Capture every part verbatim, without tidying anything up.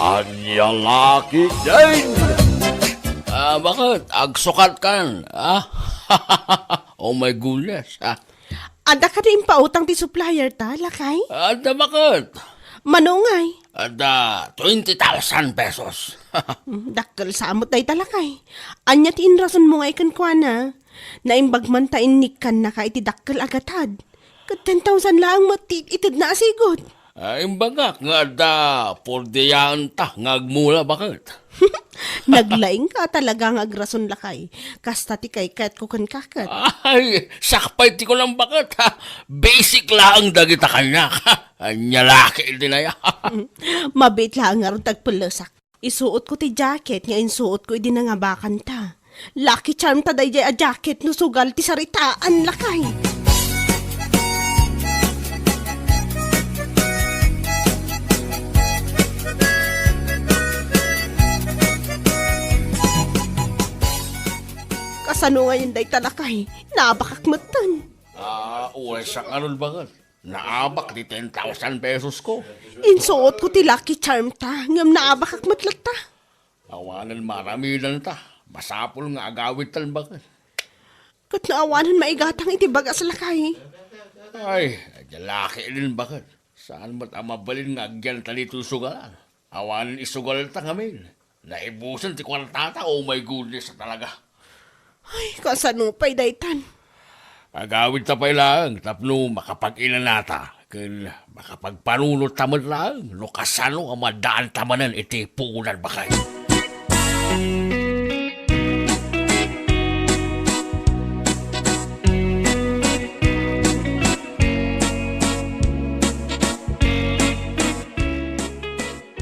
Ania la ketdin? Ah, baket? Agsukatkan, ah? Oh my goodness, ah. Adda kadi impautang ti supplier ta, lakay? Adda, baket? Mano ngay? Adda twenty thousand pesos. Mm, dakkel sa met dayta, lakay. Ania ti inrasonmo ngay kenkuana? Naimbag man ta innikkannaka iti dakkel a gatad. Ket ten thousand laeng met ti itedna a sigud. Ah, imbagak nga adda pordiaanta nga agmula, baket. Naglaingka talaga nga agrason, lakay. Kasta ti kaykayatko kenka ket. Ay, sakbay ti kunam, baket, ha? Basic laeng dagita kaniak, ha? Ania la ketdin aya? Mabiit laeng ngarud ti agpellesak. Isuotko ti jacket nga insuotko idi nangabakanta. Lucky charm ta daydiay a jacket no sugal ti saritaan, lakay. Kasano ngayen dayta, lakay? Naabakak metten. Ah, uray sa ngarud, baket. Naabak ti ten thousand pesos ko. Insuotko ti lucky charm ta, ngem naabakak met latta. Awanen maaramidanta. Masapul nga agawidtan, baket. Ket no awanen maigatang iti bagas, lakay. Ay, adda la ketdin, baket. Saan met a mabalin nga agyan ta ditoy sugalan? Awanen isugalta ngamin. Naibusen ti kuartata, oh my goodness, talaga. Ay, kasano pay daytan? Agawidta pay laeng tapno makapag-inanata ken makapagpanunotta met laeng no kasano a maddaanta manen iti puonan, baket.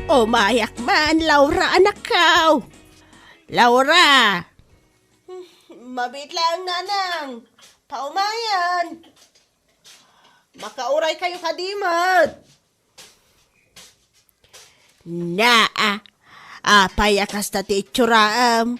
Umayak man, Laura, anakko. Laura! Mabiit laeng, nanang. Paumayan. Makauray kayo kadi met. Naa, apay a kasta ti itsuram?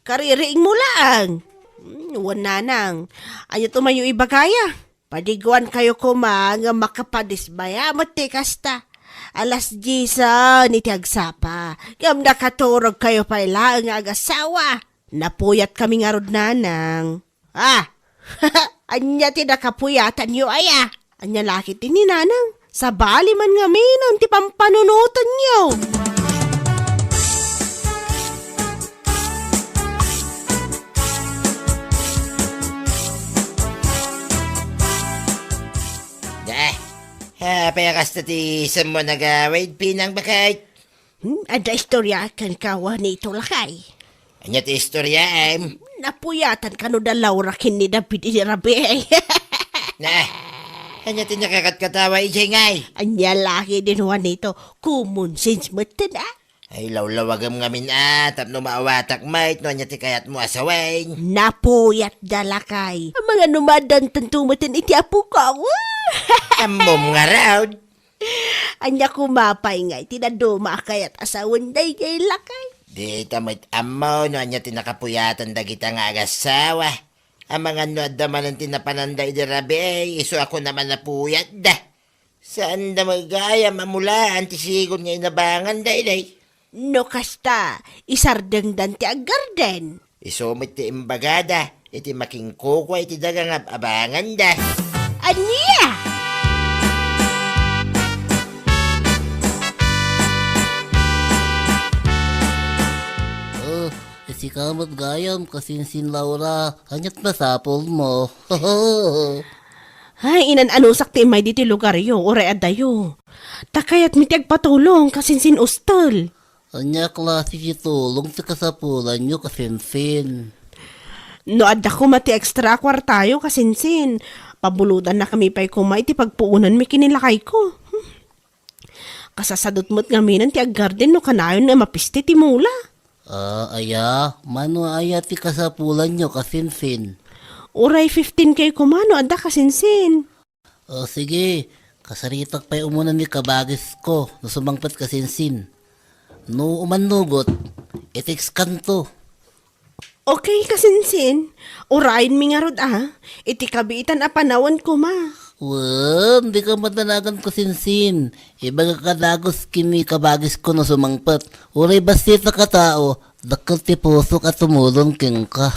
Kaririingmo laeng. Hmm, wen, nanang. Ania ti umayo ibagaya? Padiguan kayo koma nga makapadismaya met ti kasta. Alas diesen iti agsapa. Ngem nakaturog kayo pay laeng nga agasawa. Napuyat kami ngarud, nanang. Ah! Ania ti nakapuyatanyo aya? Ania la ketdi ni nanang? Sabali man ngamin ti pampanunotenyo. Da, apay a kasta ti isemmo nga agawid, Pinang, baket? Hmm, adda istorya kenka, Juanito, lakay. Ania ti istoryaem? Napuyatan kano da Laura ken ni David idi rabii. Na, ania ti nakakatkatawa idiay ngay? Ania la ketdin, Juanito, common sense metten, a? Ay, lawlawagem ngamin, a, tapno maawatak met no ania ti kayatmo a sawen. Napuyatda, lakay. Amangan no maaddantanto metten iti apok. Ammom ngarud. Ania koma pay ngay ti dadduma a kayat a sawen daydiay, lakay? Dita met ammo no ania ti nakapuyatan dagita nga agasawa. Amangan no adda manen ti napananda idi rabii, isu a kunam a napuyatda. Saanda met gayam a mulaan ti sigud nga inabanganda, idi. No kasta, isardengdan ti aggarden. Isu met ti imbagada iti makinkukua iti daga nga ab-abanganda. Ania? Oh, sika met gayam, kasinsin Laura, aniat masapulmo? Ay, inan-anusak ti immay ditoy lugaryo, uray addayo. Ta kayatmi ti agpatulong, kasinsin Ustel. Ania klase ti tulong ti kasapulanyo, kasinsin? No adda koma ti extra a kuartayo, kasinsin, pabulodannakami pay koma iti pagpuonanmi ken ni lakayko. Hmm. Kasasadot met ngaminen ti aggarden no kanayon nga mapiste ti mula. Ah, aya? Mano aya ti kasapulanyo, kasinsin? Uray fifteen K koma no adda, kasinsin. O, sige, kasaritak pay umuna ni kabagisko no sumangpet, kasinsin. No umannugot, i-text kanto. Okay, kasinsin. Urayenmi ngarud, a, iti kabiitan a panawen koma. Wen, dika madanagan, kasinsin. Ibagak a dagus ken ni kabagisko no sumangpet. Uray bassitaka a tao, dakkel ti pusok a tumulong kenka.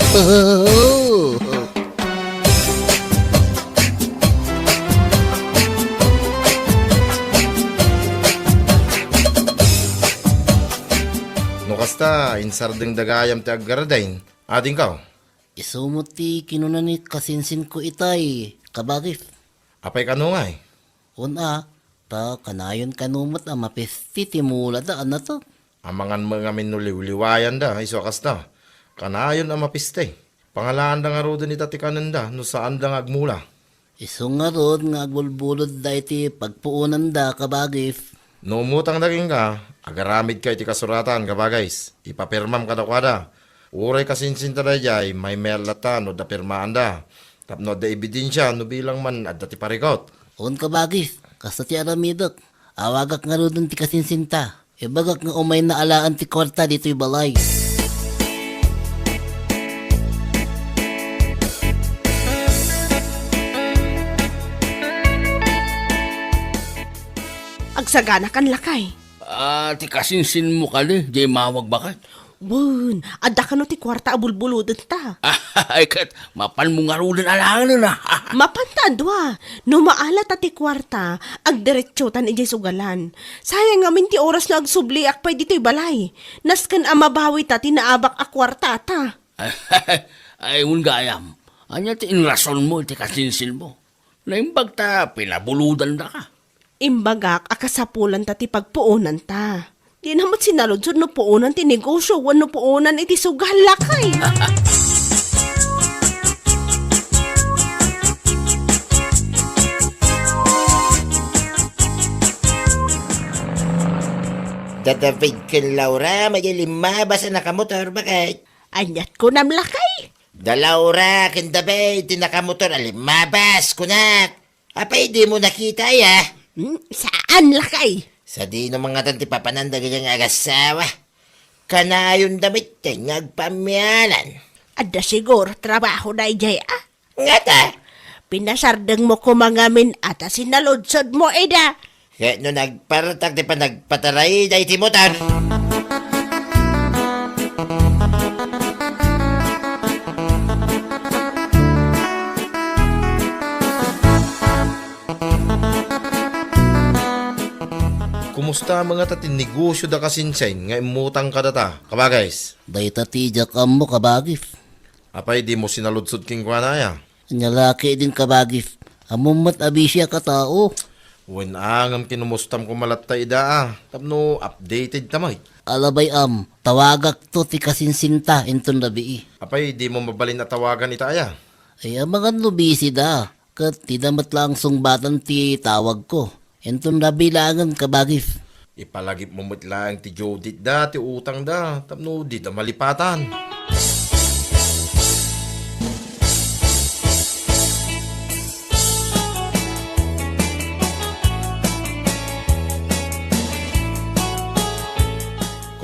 No kasta, insardengda gayam ti aggaradain. Adingkaw? Isu met ti kinuna ni kasinsinko itay, kabagis. Apay kano ngay? Wen a, ta kanayon kano met a mapisti ti mulada a nateg. Amangan met ngamin no liwliwayanda, isu a kasta. Kanayon a mapisti. Pangalaanda ngaruden ita ti kanenda no saanda nga agmula. Isu ngarud nga agbulbulodda iti pagpuonanda, kabagis. No umutangda kenka, agaramidka iti kasuratan, kabagis. Ipapirmam kadakuada. Uray kasinsinta daydiay, maymayat latta no adda pirmaanda. Tapno adda ebidensia no bilang man adda ti parikut. Wen, kabagis, kasta ti aramidek. Awagak ngaruden ti kasinsinta. Ibagak nga umayna alaen ti kuarta ditoy balay. Agsaganakan, lakay. Ah, ti kasinsinmo kadi, di mawag baket? Wen, adda kano ti kuarta a bulbulodenta? Ay, ket mapanmo ngaruden alaenen, a? Mapanta a dua. No maala ta ti kuarta, agdiretsotan idiay sugalan. Sayang ngamin ti oras no agsubliak pay ditoy balay. Nasken a mabawita ti naabak a kuartata. Ay, wen gayam. Ania ti inrasonmo iti kasinsinmo? Naimbag ta pinabulodandaka. Imbagak a kasapulanta ti pagpuonanta. Dina met sinaludsod no puonan ti negosio wenno puonan iti sugal, lakay. Da David ken Laura, madi limmabas a nakamotor, baket? Aniat kunam, lakay? Da Laura ken David ti nakamotor a limmabas, kunak. Apay dimo nakita, aya? Hmm, saan, lakay? Sadino mangatan ti papanan dagiti nga agasawa? Kanayonda met nga agpamianan. Adda siguro trabaho daydiay, a? Ngata? Pinasardengmo koma ngamin a ta sinaludsodmo ida. Ket no nagpartak ti panagpataray daytoy motor. Kumusta mangata ti negosio da kasinsin nga immutang kadata, kabagis? Dayta ti diak ammo, kabagis. Apay dimo sinaludsod kenkuana, aya? Ania la ketdin, kabagis. Ammom met a bisiak a tao. Wen a, ngem kinumustam koma latta ida, a, tapno updated ta met. Alabay, am, tawagakto ti kasinsinta inton rabii. Apay dimo mabalin a tawagan ita, aya? Ay, amangan no busy da. Ket dida met laeng sungbatan ti tawagko. Inton rabii laengen, kabagis. Ipalagipmo met laeng ti due date da, ti utangda, tapno dida malipatan.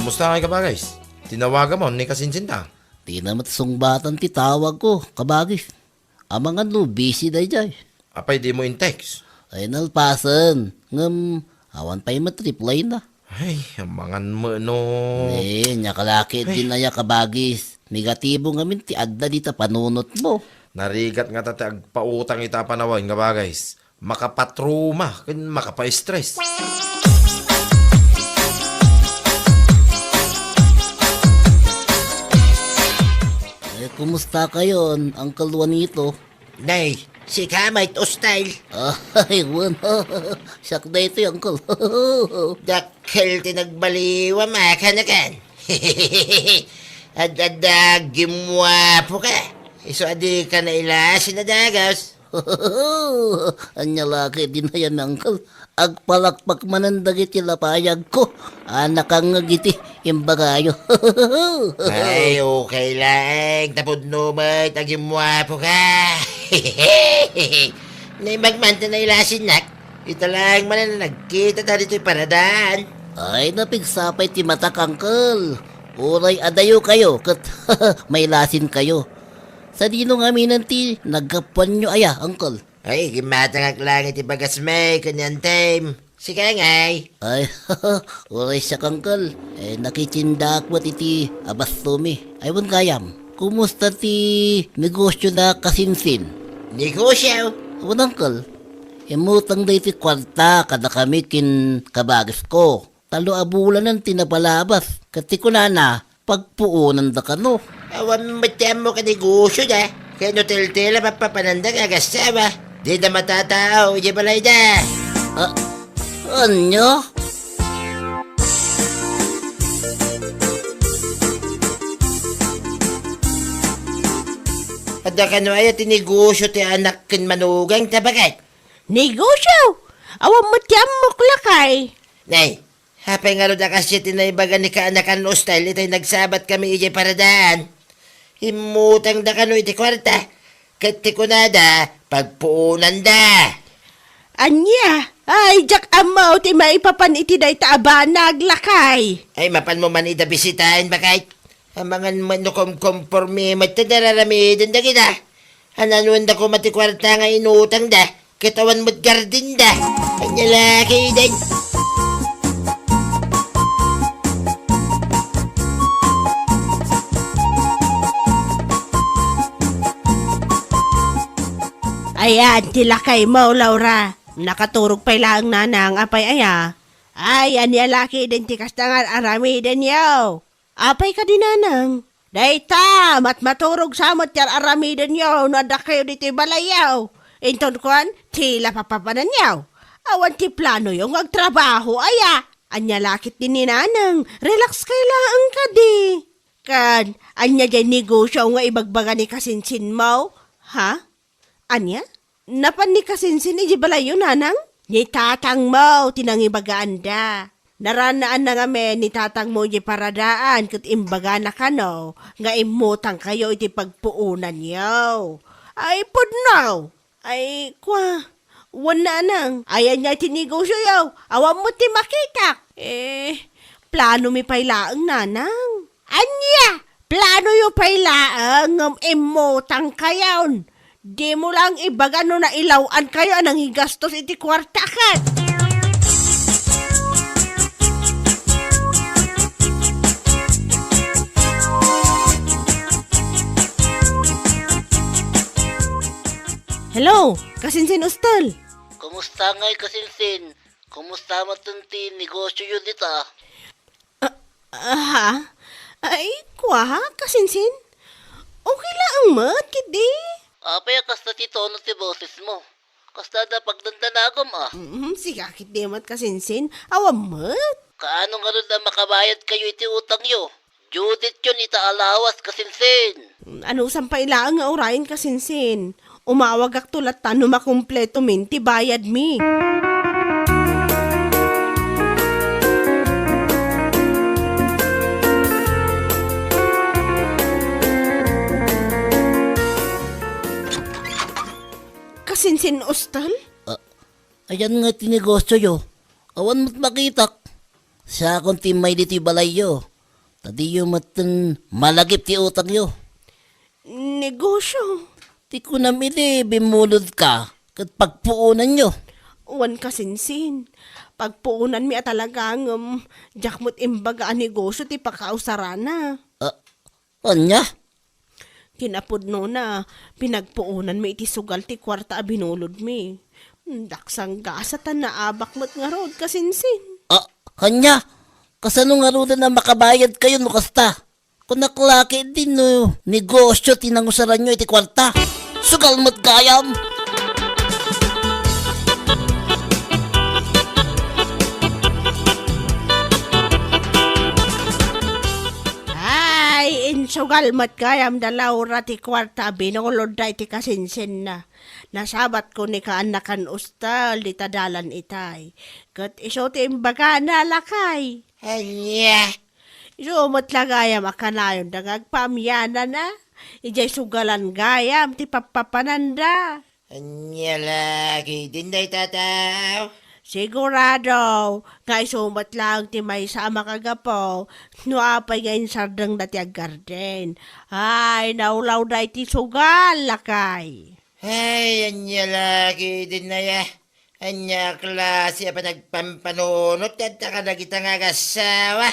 Kumusta ngay, kabagis? Tinawagamon ni kasinsinta? Dina met sungbatan ti tawagko, kabagis. Amangan no busy daydiay. Apay dimo in-text? Ay, nalpasen. Ngem, awan pay met reply na. Ay, amangan met no. Eh, ania la ketdin, aya, kabagis. Negatibo ngamin ti adda dita panunotmo. Narigat ngata ti agpautang ita a panawen, kabagis. Makapatruma ken makapastress. Eh, kumusta kayon, Uncle Juanito? Nay, sika met, hostile. Ay, wen. Siak daytoy, Uncle. Dakkel ti nagbaliwam a kanakan. Ad-adda gimmuapoka. Isu a dika nailasin a dagus. Ania la ketdin aya, Uncle? Agpalakpak manen dagiti lapayagko a nakangngeg iti imbagayo. Ay, okay laeng, ta pudno met a gimmuapoka. Naimbag man ti nailasinnak. Ita laeng manen a nagkitata ditoy paradaan. Ay, napigsa pay ti matak, Uncle. Uray adayokayo ket mailasinkayo. Sadino ngaminen ti naggapuanyo aya, Uncle? Ay, gimmatangak lang iti bagasmi ken ni Antem. Sika ngay. Ay, uray siak, Uncle. Eh, nakitindaak met iti abastomi. Ay, wen gayam. Kumusta ti negosyo da kasinsin? Negosyo? Wen, Uncle. Immutang da iti kuarta kadakami ken kabagisko. Tallo a bulanen ti napalabas. Ket ti kunana, pagpuonanda kano. Awan met ti ammok a negosyo da. Ket no teltela, papapananda nga agasawa. Dida matatao, idiay balayda. Ah, ania? Adda kano aya ti negosyo ti anak ken manugang ta baket? Negosyo? Awan met ti ammok, lakay. Nay, apay ngarud a kasdiay ti naibaga ni kaanakan Ustel itay nagsabat kami idiay paradaan? Immutangda kano iti kuarta, ket ti kunada, pagpuonanda. Ania? Ay, diak ammo ti maipapan iti dayta a banag, lakay. Ay, mapanmo man ida bisitaen, baket? Amangan met no kumkompormi met ti dararamiden dagita. Ananuen da koma ti kuarta nga inutangda, ket awan met gardinda. Ania la ketdin? Ayan ti lakaymo, Laura. Nakaturog pay laeng, nanang, apay aya? Ay, ania la ketdin ti kasta nga ar-aramidenyo? Apay kadi, nanang? Dayta, matmaturog sa met ti ar-aramidenyo no adda kayo ditoy balayyo. Inton kuan, tila papapananyo. Awan ti planoyo nga agtrabaho, aya? Ania la ketdin ni nanang, relax kay laeng kadi. Ken, ania diay negosyo nga ibagbaga ni kasinsinmo? Ha? Ania? Napan ni kasinsin idiay balayyo, nanang? Ni tatangmo ti nangibagaanda. Naranaanna ngamin ni tatangmo idiay paradaan ket imbagana kano nga immutangkayo iti pagpuonanyo. Ay, pudno! Ay, kua, wen, nanang, ayan nga iti negosyoyo, awan met ti makitak. Eh, planomi pay laeng, nanang. Ania? Planoyo pay laeng ngem immutangkayon. Dimo lang ibaga no nailaw-ankayo a nangigastos iti kuarta ket. Hello, kasinsin Ustel. Kumusta ngay, kasinsin? Kumusta met ti negosyoyo dita? Ah, aha? Ay, kua, kasinsin? Okay laeng met, ketdi. Apay a kasta ti tono ti bosesmo? Kasta da pagdandanagom, a. Mm, sika ketdi met, kasinsin. Awan met. Kaano ngarud a makabayadkayo iti utangyo? Due date yon ita a lawas, kasinsin. Anusam pay laeng nga urayen, kasinsin? Umawagakto latta no makumpleto min ti bayadmi. Kasinsin, Ustel? Ah, ayan nga ti negosyoyo. Awan met makitak. Siakon ti immay ditoy balayyo. Ta diyo metten malagip ti utangyo. Negosyo? Ti kunam idi bimmulodka ket pagpuonanyo. Wen, kasinsin. Pagpuonanmi a talaga ngem diak met imbaga a negosyo ti pakausarana. Ah, ania? Kinapudnona, pinagpuonanmi iti sugal ti kuarta a binulodmi. Daksang gasat a naabak met ngarud, kasinsin. Ah, ania? Kasano ngaruden a makabayadkayo no kasta? Kunak la ketdi no negosyo ti nangusaranyo iti kuarta. Sugal met gayam! Ay, insugal met gayam da Laura ti kuarta a binulodda iti kasinsinna. Nasabatko ni kaanakan Ustel dita dalan itay. Ket isu ti imbagana, lakay. Ania? Isu met la gayam a kanayonda nga agpaamianana. Idiay sugalan gayam ti pappapananda. Ania la ketdin dayta a tao? Sigurado nga isu met laeng ti maysa a makagapu no apay nga insardengda ti aggardin. Ay, naulawda iti sugal, lakay. Ay, ania la ketdin aya. Ania a klase a panagpampanunot ti adda kadagita nga agassawa?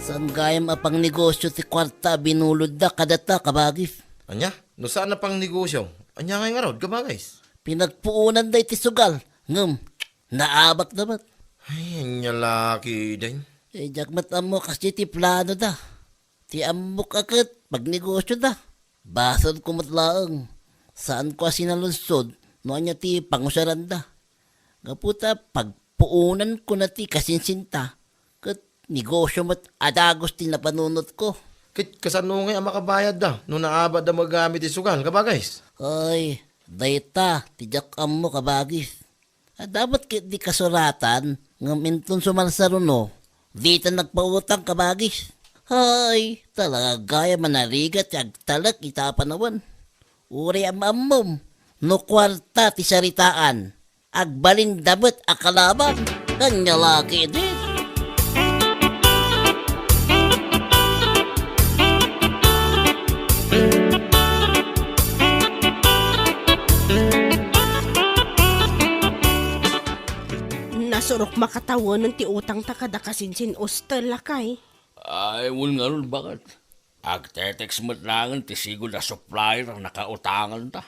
Saan gayam a pangnegosio ti kuarta a binulodda kadata, kabagis? Ania? No saan a pangnegosio, ania ngay ngarud, kabagis? Pinagpuonanda iti sugal, ngem naabakda met. Ay, ania la ketdin? Eh, diak met ammo kasdi ti planoda. Ti ammok a ket pagnegosioda. Basolko met laeng. Saanko a sinaludsod no ania ti pangusaranda. Gapu ta pagpuonanko na ti kasinsinta, ket negosio met a dagus ti napanunotko. Ket kasano ngay a makabayadda no naabakda met gayam iti sugal, kabagis? Ay, dayta ti diak ammo, kabagis. Adda met ketdi kasuratan, ngem inton sumarsaruno, dita nagpautang, kabagis. Hay, talaga gayam a narigat ti agtalek ita a panawen. Uray am-ammom, no kuarta ti saritaan, agbalinda met a kalaban. Ania la ketdin? Nasurok makatawenen ti utangta kada kasinsin ustel, lakay. Ay, wen ngarud, baket. Agte-text met laengen ti sigud a supplier a nakautanganta.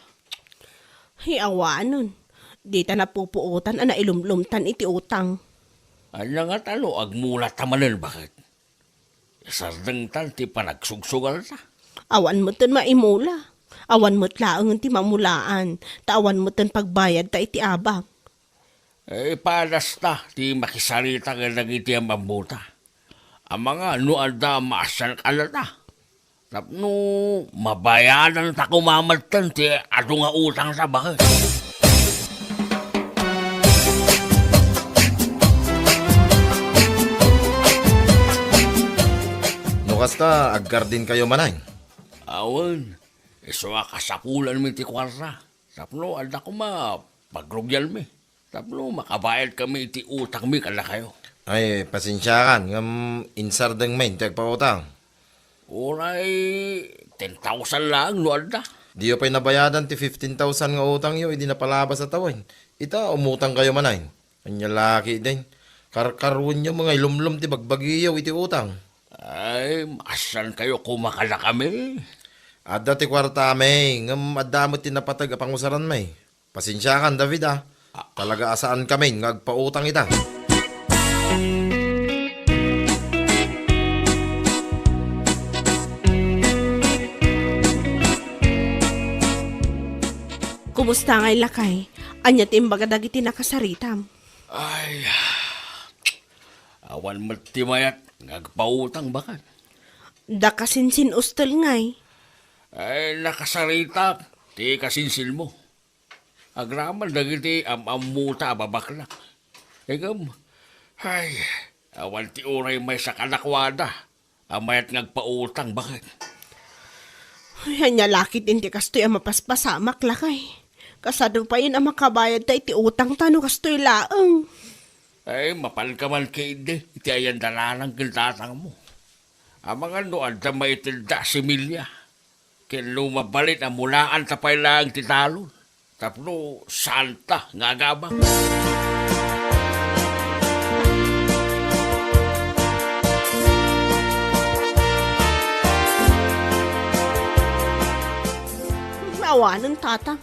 Hay awanen. Dita napupuotan a nailumlomtan iti utang. Ania ngata no agmulata manen, baket? Isardengtan ti panagsugsugalta. Awan metten maimula. Awan met laengen ti mamulaan, ta awan metten pagbayadta iti abak. Eh, padasta ti makisarita kadagiti am-ammota. Amangan no adda maasian kadata. Tapno mabayadanta koma metten ti adu nga utangta, baket. No kasta, agkardinkayo manen? Awan, isu a kasapulanmi ti kuarta. Tapno adda koma pagrugianmi. Tapno makabayadkami iti utangmi kadakayo. Ay, pasensiakan, ngem insardeng met ti agpautang. Uray ten thousand laeng no adda. Diyo pay nabayadan ti fifteen thousand nga utangyo idi napalabas a tawen. Ita, umutangkayo manen. Ania la ketdin? Karkaruenyo nga ilumlom ti bagbagiyo iti utang. Ay, maasiankayo koma kadakami. Adda ti kuartami, ngem adda met ti napateg a pangusaranmi. Pasensiakan, David, a. Ah. Talaga a saankamin nga agpautang ita. Kumusta ngay, lakay? Ania ti imbaga dagiti nakasaritam? Ay, awan met ti mayat nga agpautang, baket. Da kasinsin ustel ngay? Ay, nakasaritak ti kasinsinmo. Agraman dagiti am-ammota a babaklak. Ngem, ay, awan ti uray maysa kadakuada a mayat nga agpautang, baket. Ay, ania la ketdin ti kastoy a mapaspasamak, lakay. Kasano payen a makabayadta iti utangta no kastoy laeng? Ay, mapanka man ketdi iti ayan dananang ken tatangmo. Amangan no adda maitedda a similya. Ken no mabalin a mulaanta pay laeng ti talon, tapno saanta nga agabak. Awanen, tatang.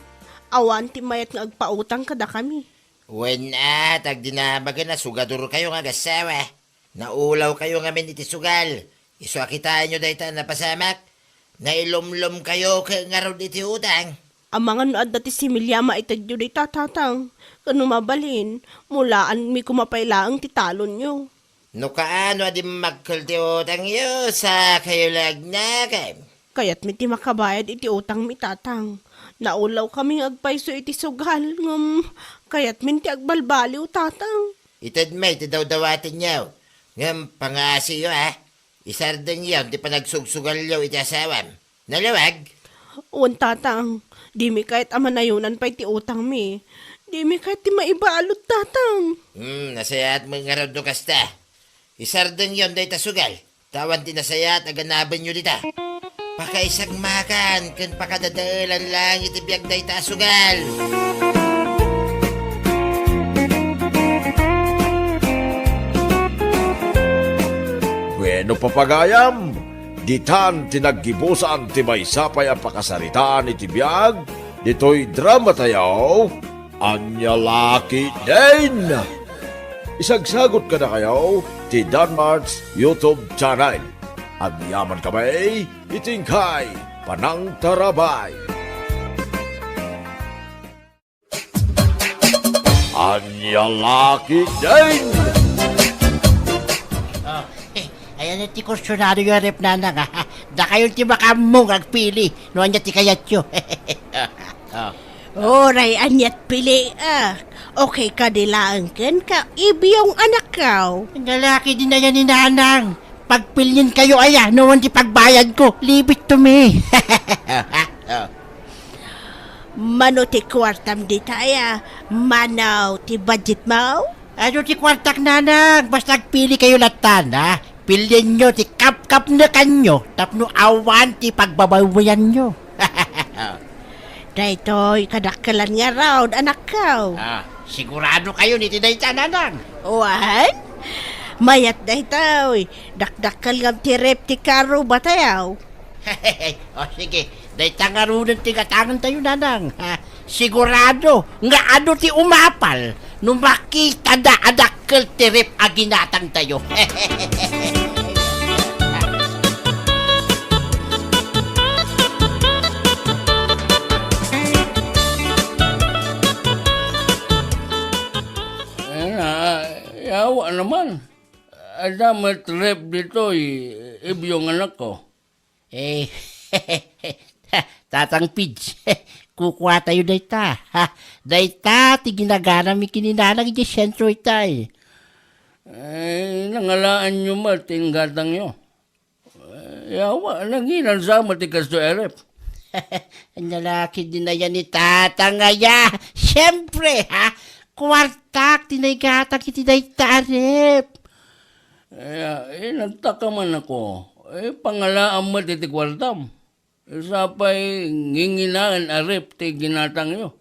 Awan ti mayat nga agpautang kadakami. Wen a, ta agdinabagen a sugadorkayo nga agassawa. Naulawkayo ngamin iti sugal. Isu a kitaenyo dayta a napasamak. Nailumlomkayo ket ngarud iti utang. Amangan no adda ti similya a maitedyo dayta, tatang. Ken no mabalin, mulaanmi koma pay laeng ti talonyo. No kaano a dimmakkel ti utangyo, sakayo la agnakem. Kayatmi ti makabayad iti utangmi, tatang. Naulawkami nga agpayso iti sugal, ngem kayatmin ti agbalbaliw, tatang. Itedmi ti dawdawatenyo, ngem pangasiyo, a. Isardengyo ti panagsugsugalyo iti asawam. Nalawag? Wen, tatang. Dimi kayat a manayonan pay ti utangmi. Dimi kayat ti maibalud, Tatang. Hmm, nasayaat met ngarud no kasta. Isardengyon dayta sugal. Ta awan ti nasayaat a ganabenyo dita. Pakaisagmakan ken pakadadaelan laeng iti biag dayta a sugal. Bueno, papagayam, ditan ti naggibusan ti maysa pay a pakasaritaan iti biag ditoy dramatayo, Ania La Ketdin. Isagsagut kadakayo ti Danmart's YouTube channel. Agyaman kami iti inkay panangtarabay. Ania La Ketdin. Oh, ayan ti kursunado yo, Rep, Nanang, ah. Dakayon ti makaammo nga agpili no ania ti kayatyo. Oh. Uray aniat pili, ah. Okay kadi laeng kenka, Ibyong anakko. Ania La Ketdin aya ni Nanang. Pagpilienkayo aya, no wen ti pagbayadko. Leave it to me. Mano ti kuartam dita aya? Mano ti budgetmo? Adu ti kuartak, Nanang, basta agpilikayo latta, ha? Pilienyo ti kapkapnekanyo tapno awan ti pagbabaybayanyo. Daytoy kadakkelan ngarud, anakko. Ah, siguradokayon iti dayta, Nanang? Wen? Mayat daytoy. Dakdakkel ngem ti ref ti karro, batayaw. O, sige, dayta ngaruden ti gatangentayo, Nanang. Ha, sigurado nga adu ti umapal no makitada a dakkel ti ref a ginatangtayo. Ay, na, yawa naman. Adda met ref ditoy, Ibyong anakko. Eh, Tatang Pids, kukuatayo dayta, ha? Dayta ti ginaganami ken ni Nanang idiay sentro itay. Eh, nangalaanyo met ti inggatangyo. Eh, yawa, nanginansa met ti kastoy a ref. Ania La Ketdin aya ni Tatang aya. Siempre, ha? Kuartak ti naigatang iti dayta a ref. Eh, eh, nagtaka man ako. Eh, pangalaam met iti kuartam. Sapay nginginaen a ref ti ginatangyo.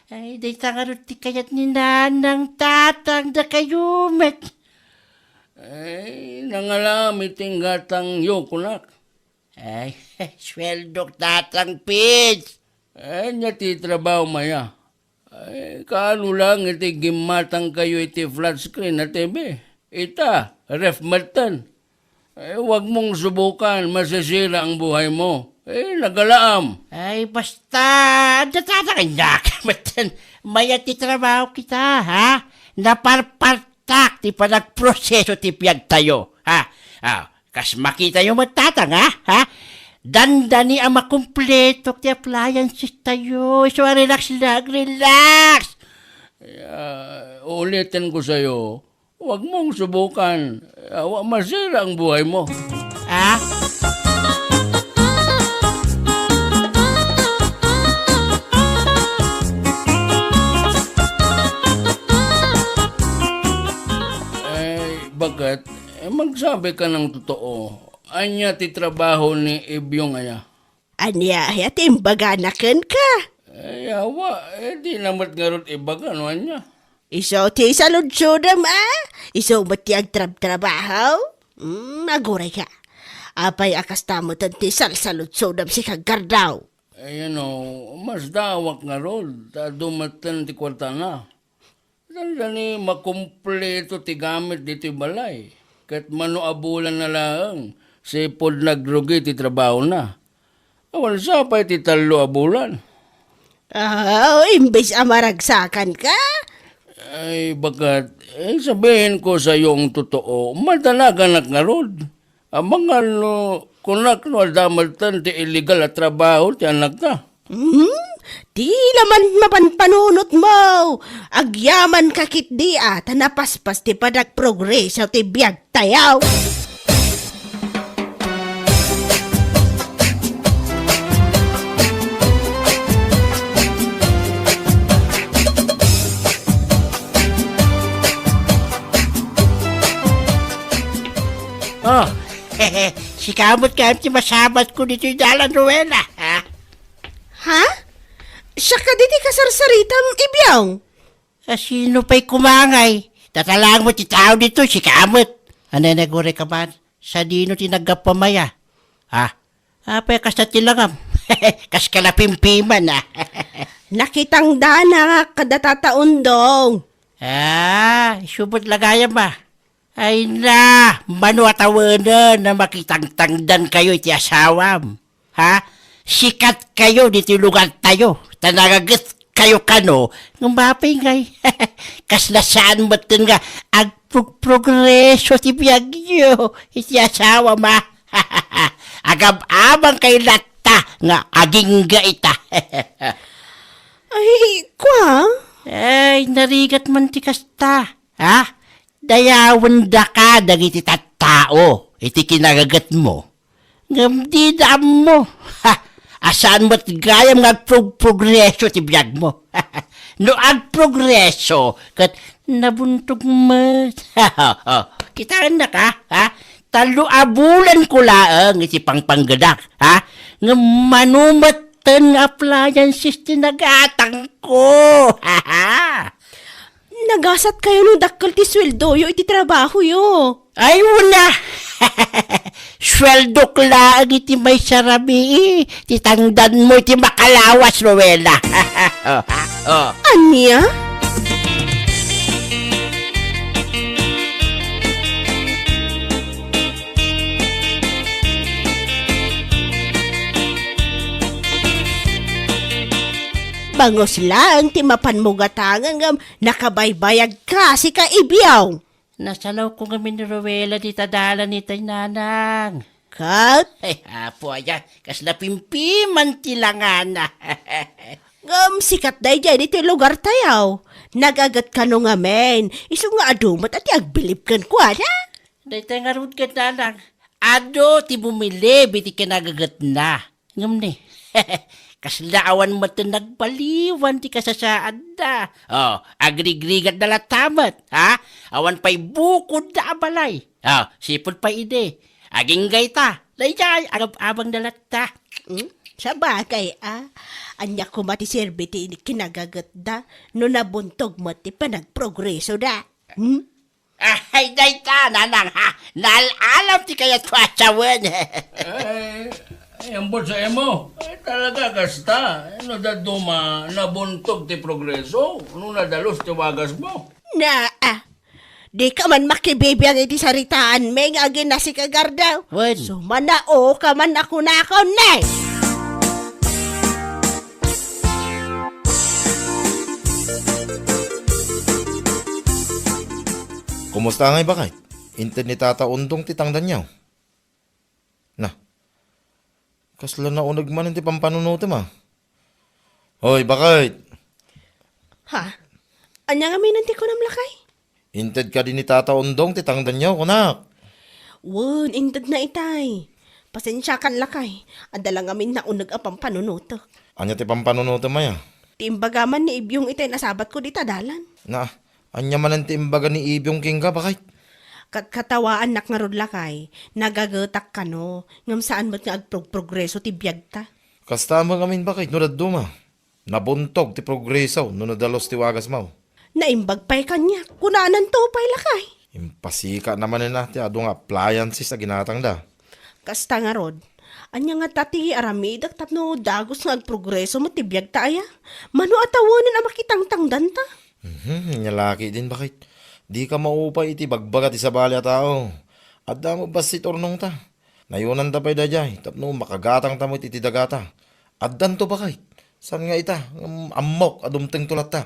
Ay, dayta ngarud ti kayat ni Nanang, Tatang, dakayo met. Ay, nangalaam iti inggatangyo, kunak. Ay, sueldok, Tatang Pids. Ania ti trabahom aya? Ay, kaano lang iti gimmatangkayo iti flat screen a T V? Ita, ref metten. Ay, wag mong subukan, masisira ang buhay mo. Eh, nagalaam. Ay, basta, adda tatang, ania ka metten. Mayat ti trabaho kita, ha? Naparpartak ti panagproseso ti biagtayo, ha? Ah, kas makitayo met, Tatang, ha? Ha? Dandani a makumpleto ti appliances tayo. So, relax lang, relax. Ah, ulitin ko sa'yo, huwag mong subukan. Awa, masira ang buhay mo. Ha? Ay, bakit? Eh, magsabi ka ng totoo. Ania ti trabaho ni Ibyong aya? Ania aya ti imbagana kenka? Ay, awa, eh, di na met ngarud ibaga no ania. Isu ti saludsodem, a? Isu met ti agtrabtrabaho? Hmm, agurayka. Apay a kasta metten ti salsaludsodem, sika, Gardaw? Ay, ano, mas daawak ngarud, ta adu metten ti kuartana. Dandani makumpleto ti gamit ditoy balay, ket mano a bulanna laeng, sipud nagrugi ti trabahona. Awan sa pay ti tallo a bulan. Ah, imbes a maragsakanka? Ay, bakat, eh, sabihin ko sayo ang totoo, madanaganak ngarud. Amangan no, kunak no adda metten ti illegal a trabaho ti anakta. Hmm? Di naman mapanpanunotmo. Agyamanka ketdi a, ta napaspas ti panagprogreso ti biagtayo. Kaamot kayam ti masabatko ditoy dalan, Rowena, ha? Ha? Siak kadi ti kasarsaritam, Ibyong? A, sino pay koma ngay? Tatalangmo ti tao ditoy, sika met. Anay, naguray ka man. Sadino ti naggappam aya? Ha? Apay kasta ti langam? Kas ka napimpiman, a. Nakitangdanak kada Tata Undong. A, isu met la gayam, a. Ay na, mano a tawenen a makitangtangdankayo iti asawam? Ha? Sikatkayo ditoy lugartayo, ta nagagetkayo kano, ngem apay ngay? Kasla saan metten nga agprogprogreso ti biagyo iti asawam, a. Agab-abangkayo latta nga agingga ita. Ay, kua? Ay, narigat man ti kasta, ha? Dayawendaka dagiti tattao iti kinagagetmo, ngem dida ammo, ha, a saan met gayam nga agprog-, progreso ti biagmo. No agprogreso, ket nabuntog met. Kitaennak, ha? Tallo a bulanko laeng iti pangpanggedak, ha? Ngem mano metten nga appliances ti nagatangko. Nagasatkayo no dakkel ti sueldoyo iti trabahoyo. Ay, una! Sueldok laeng iti maysa rabii ti tangdanmo iti makalawas, Rowena. Oh, oh. Ania? Bangus laeng ti mapanmo gatangen ngem nakabaybayagka, sika, Ibyong. Nasalawko ngamin ni Rowena dita dalan itay, nanang. Ket? Ay, apo aya, kasla pimpiman ti langana. Ngem sikat daydiay ditoy lugartayo. Nagaget kano ngamin, isu nga adu met a ti agbilib kenkuana. Daytoy ngarud ket, nanang, adu ti bumilib iti kinagagetna. Ngem ni, kasla awan met ti nagbaliwan ti kasasaadda. Oh, agrigrigatda latta met, ha? Awan pay bukodda a balay. Oh, sipud pay idi. Agingga ita. Daydiay, agab-abangda latta. Hmm? Sabagay, a. Ania koma ti serbi ti kinagagetda no nabuntog met ti panagprogresoda? Hmm? Ay, dayta, nanang, ha? Naal-alam ti kayatko a sawen. Ay, ay, ambot sa imo. Ay, talaga, kasta. No dadduma, nabuntog ti progreso, no nadalus ti wagasmo. Na, a. Dika man makibibiag iti saritaanmi nga aginasikagarda. Wen. Sumanao ka man a kunakon, ne? Kumusta ngay, baket? Inted ni Tata Undong ti tangdanyo? Na, kasla nauneg manen ti pampanunotem, a. Hoy, baket! Ha? Ania ngamin ti kunam, lakay? Inted kadi ni Tata Undong ti tangdanyo, kunak. Wen, intedna itay. Pasensiakan, lakay. Adda la ngamin nauneg a pampanunotek. Ania ti pampanunotem aya? Ti imbaga man ni Ibyong itay nasabatko dita dalan. Na, ania manen ti imbaga ni Ibyong kenka, baket? Kat-, katawaannak ngarud, lakay. Nagagetak kano, ngem saan met nga agprog-progreso ti biagta. Kasta met ngamin, baket, no dadduma. Nabuntog ti progreso no nadalus ti wagasmo. Naimbag pay kaniak, kunananto pay, lakay. Impasika na manen a ti adu nga appliances a ginatangda. Kasta ngarud, ania ngata ti aramidek tapno dagus nga agprogreso met ti biagta aya? Mano a tawenen a makitangtangdanta? Mhm, ania la ketdin, baket. Dika maupay iti bagbaga ti sabali a tao. Adda met bassit urnongta. Nayonanda pay daydiay tapno makagatangta met iti dagata. Addanto, baket. Saan nga ita, ngem ammok a dumtengto latta.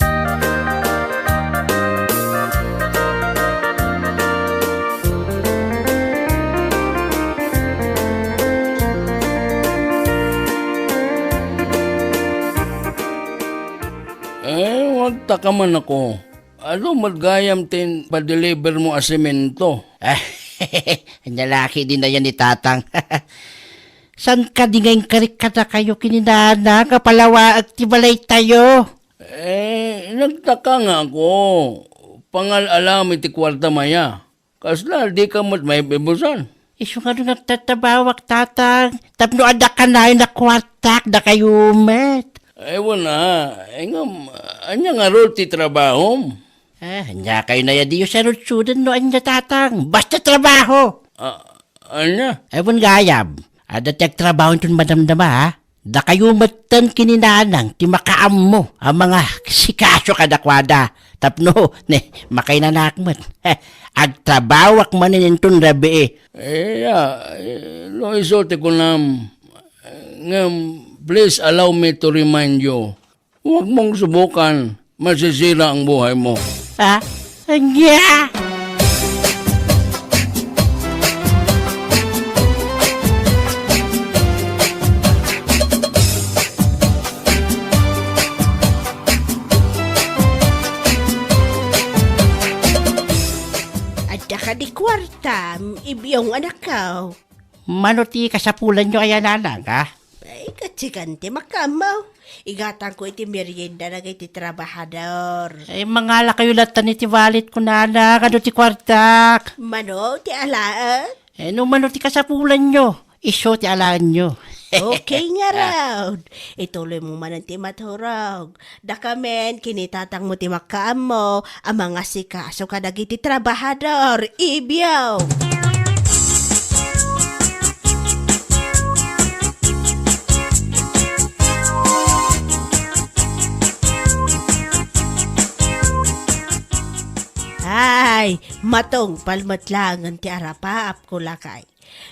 Eh, agtaka man ako. Adu met gayam ti padelivermo a semento. Ania la ketdin aya ni Tatang? Saan kadi nga inkarik kadakayo ken ni Nana nga palawaek ti balaytayo? Eh, nagtaka nga ako. Pangal-alam iti kuartam aya. Kasla, dika met maibibusan. Isu nga no nagtatrabawak, tatang, tapno adda kanayon a kuartak, dakayo met. Ay, wen a. Ay, ngem, ania ngarud ti trabahom? Ah, ania kayo naya diyo sarudsuden no ania, tatang? Basta trabaho! Ah, ania? Ay, wen gayam. Adda ti agtrabaho inton madamdama, ha? Dakayo metten ken ni nanang ti makaammo a mangasikaso kadakuada tapno, ne, makainanaak met. Agtrabawak manen inton rabii. Eh, ya, eh, no isu ti kunam, ngem please allow me to remind you, huwag mong subukan. Masisira ang buhay mo. Ha? Anya? Adda kadi kuartam, Ibyong anakko? Mano ti kasapulanyo aya, nanang, ha? Ay, katsikan ti makaammo. Igatangko iti merienda dagiti trabahador. Ay, mangalakayo latta iti wallet ko, nanang. Adu ti kuartak? Mano ti alaen? Eh, no mano ti kasapulanyo, isu ti alaenyo. Okay nga, Rod. Ituloy mo manen ti maturog. Dakamen, kinitatang mo ti makaammo a mangasikaso kadagiti trabahador, Ibyo. Ay, matungpal met laengen ti arapaap ko, lakay.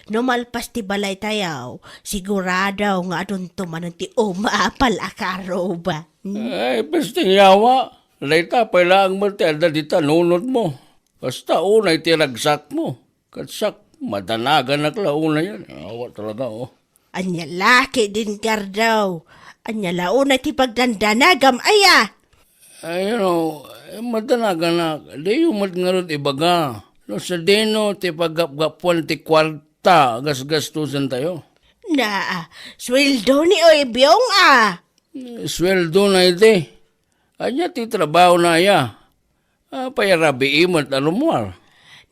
No malpas ti balaytayo, sigurado nga adunto manen ti umapal a karuba. Hmm? Ay, peste nga yawa. Dayta pay laeng met ti adda dita nunotmo. Basta unay ti ragsakmo. Ket siak, madanaganak la unayen. Awa talaga, oh. Ania la ketdin, Gardaw? Ania la unay ti pagdandanagam aya? Ay, you know, eh, madanaganak, diyo met ngarud ibaga no sadino ti paggapgapuan ti kuarta a gasgastusentayo. Na, sueldo ni Ibyong a. Eh, sueldona iti. Ania ti trabahona aya? Apay a rabii met a rummuar?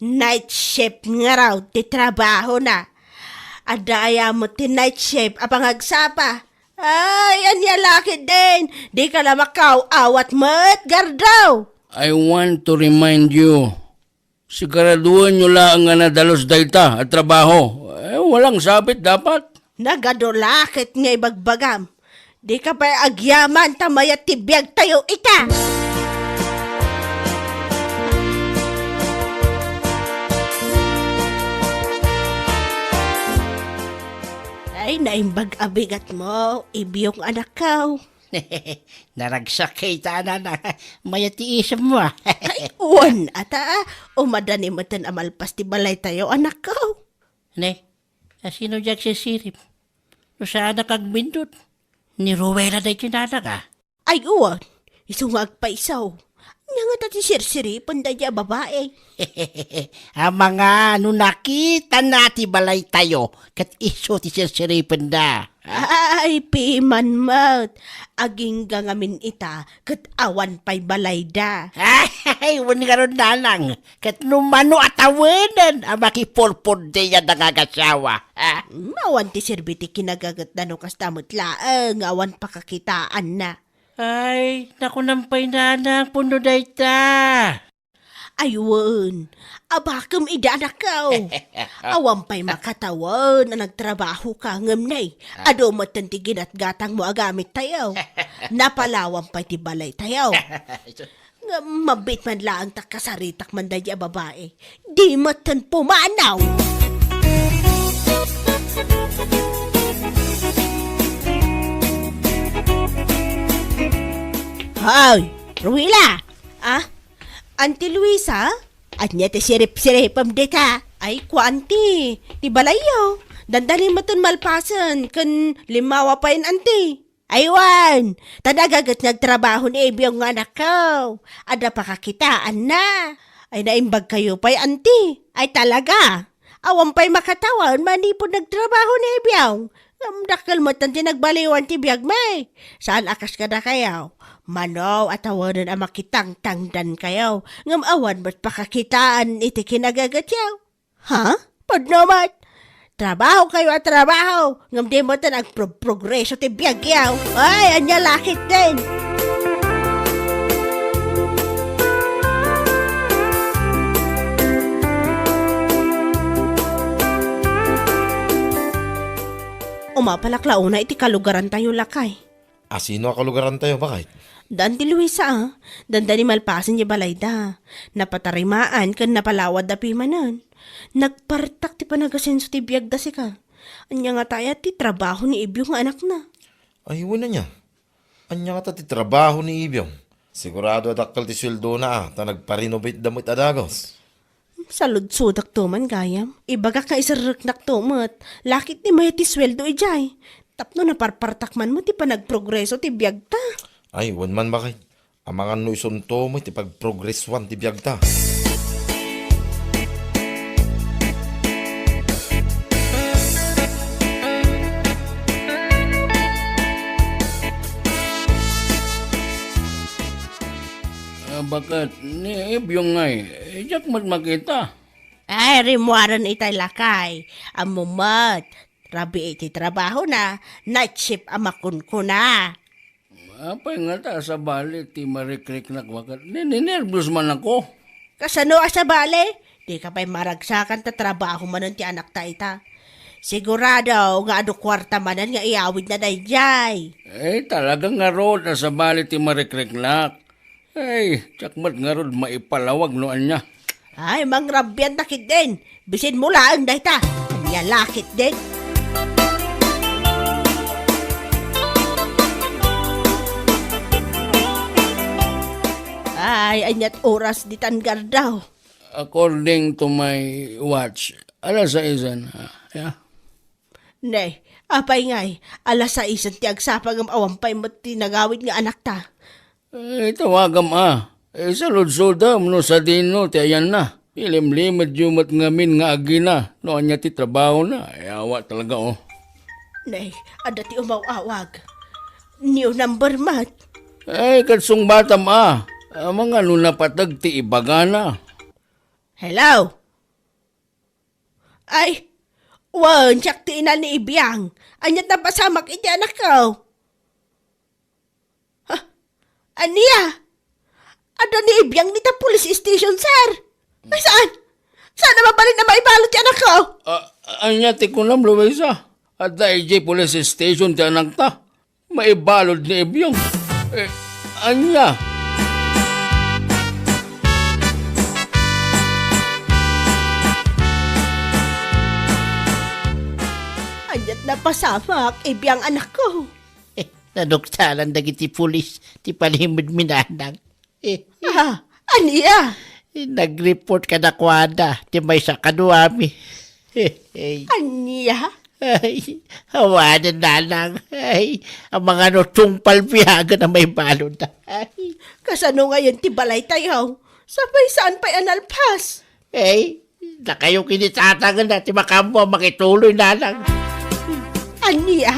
Night shift ngarud ti trabahona. Adda aya met ti night shift a pangagsapa? Ay, ania la ketdin? Dika la makaaw-awat met, Gardaw! I want to remind you, siguraduenyo laeng nga nadalus dayta a trabaho. Eh, walang sabit dapat. Nagadu la ket nga ibagbagam. Dika pay agyaman ta mayat ti biagtayo ita. Ay, naimbag a bigatmo, Ibyong anakko. Naragsak kay ta, nanang. Mayat ti isemmo, ah. Ay, wen, ata, ah. Umadani metten a malpas ti balaytayo, anakko. Ne, asino diay agsisirip? No saanak agbindut, ni Rowena daytoy, nanang, ah. Ay, wen, isu nga agpayso. Ania ngata ti sirsiripen daydiay a babai? Amangan no nakitana ti balaytayo, ket isu ti sirsiripenda. Ay, piman met. Agingga ngamin ita, ket awan pay balayda. Ay, wen ngarud, nanang, ket no mano a tawenen a makipurpurdi a nangagasawa, ah? Mm, awan ti serbi ti kinagagetda no kasta met laeng nga awan pakakitaanna. Ay, nakunam pay, nanang, pudno dayta. Ay, wen, abakem idi, anakko. Awan pay makatawen a nagtrabahoka, ngem ne, adu metten ti ginatgatangmo a gamittayo. Napalawan pay ti balaytayo. Ngem mabiit man laeng ta kasaritak man daydiay a babai. Di metten pumanaw. Hoy, Ruila! Ah? Auntie Luisa? Ania ti sirip-siripem dita? Ay, kua, Auntie, ti balayyo. Dandani metten malpasen ken limmawa payen, Auntie. Ay, wen, ta nagaget nga agtrabaho ni Ibyong nga anakko. Adda pakakitaanna. Ay, naimbagkayo pay, Auntie. Ay, talaga. Awan pay makatawen manipud nagtrabaho ni Ibyong. Ngem dakkel met ti nagbaliwan ti biagmi. Saan a kas kadakayo. Mano a tawenen a makitangtangdankayo, ngem awan met pakakitaan iti kinagagetyo. Ha? Pudno met? Trabaho kayo a trabaho, ngem di met agpro-, progreso ti biagyo. Ay, ania la ketdin. Umapalak la unay iti kalugarantayo, lakay. A sino a kalugarantayo, baket? Daan ti Luisa, a. Dandani malpasen ti balayda. Napatarimaan ken napalawadda pimanen. Nagpartak ti panagasenso ti biagda sika. Ania ngata aya ti trabaho ni Ibyo nga anakna? Ay, wen ania. Ania ngata ti trabaho ni Ibyo? Sigurado a dakkel ti sueldona, a, ta nagparenovateda met a dagus. Saludsodakto man gayam. Ibagak nga iserreknakto met. La ketdi mayat ti sueldo idiay. Tapno naparpartak man met ti panagprogreso ti biagta. Ay, wen man, baket. Amangan no isunto met ti pagprogresoan ti biagta. A, baket, ni Ibyo ngay, diak met makita. Ay, rimmuaren itay, lakay. Ammom met, rabii ti trabahona, night shift a makunkuna. Apay ngata a sabali ti marikriknak, baket? Ni-, ninerbios man ako. Kasano a sabali? Dika pay maragsakan ta trabaho manen ti anakta ita. Sigurado nga adu kuarta manen nga iyawidna daydiay. Eh, talaga ngarud a sabali ti marikriknak. Ay, diak met ngarud maipalawag no ania. Ay, mangrabianta ketdin. Bisinmo laeng dayta. Ania la ketdin. Ay, aniat oras ditan, Gardaw? According to my watch, alas saisan, ah, yeah. Ne, apay ngay, alas sais ti agsapa ngem awan pay met ti nagawid nga anakta. Eh, tawagam a. Eh, saludsodam no sadino ti ayanna. Ilimlimedyo met ngamin nga agina no ania ti trabahona. Eh, awa talaga, oh. Ne, adda ti umaw-awag. New number met. Eh, ket sungbatam a. Amangan no napateg ti ibagana. Hello? Ay, wen, siak ti ina ni Ibiang. Aniat napasamak iti anakko? Ha? Ania? Adda ni Ibiang dita police station, sir. Ay, saan? Saan a mabalin a maibalud ti anakko? Ah, ania ti kunam, Luisa? Adda idiay police station ti anakta. Maibalud ni Ibiang. Eh, ania? Aniat napasamak, Ibiang anakko? Eh, naduktalan dagiti pulis ti panimedmi, nanang. Eh, Ah, ania? Nag-report kadakuada ti maysa kaduami. Ania? Ay, awanen, nanang. Ay, amangan no tungpal biagen a maibalud. Ay. Kasano ngayen ti balaytayo? Sapay saan pay a nalpas? Ay, dakayo kini tatangna ti makaammo a makituloy, nanang. Ania?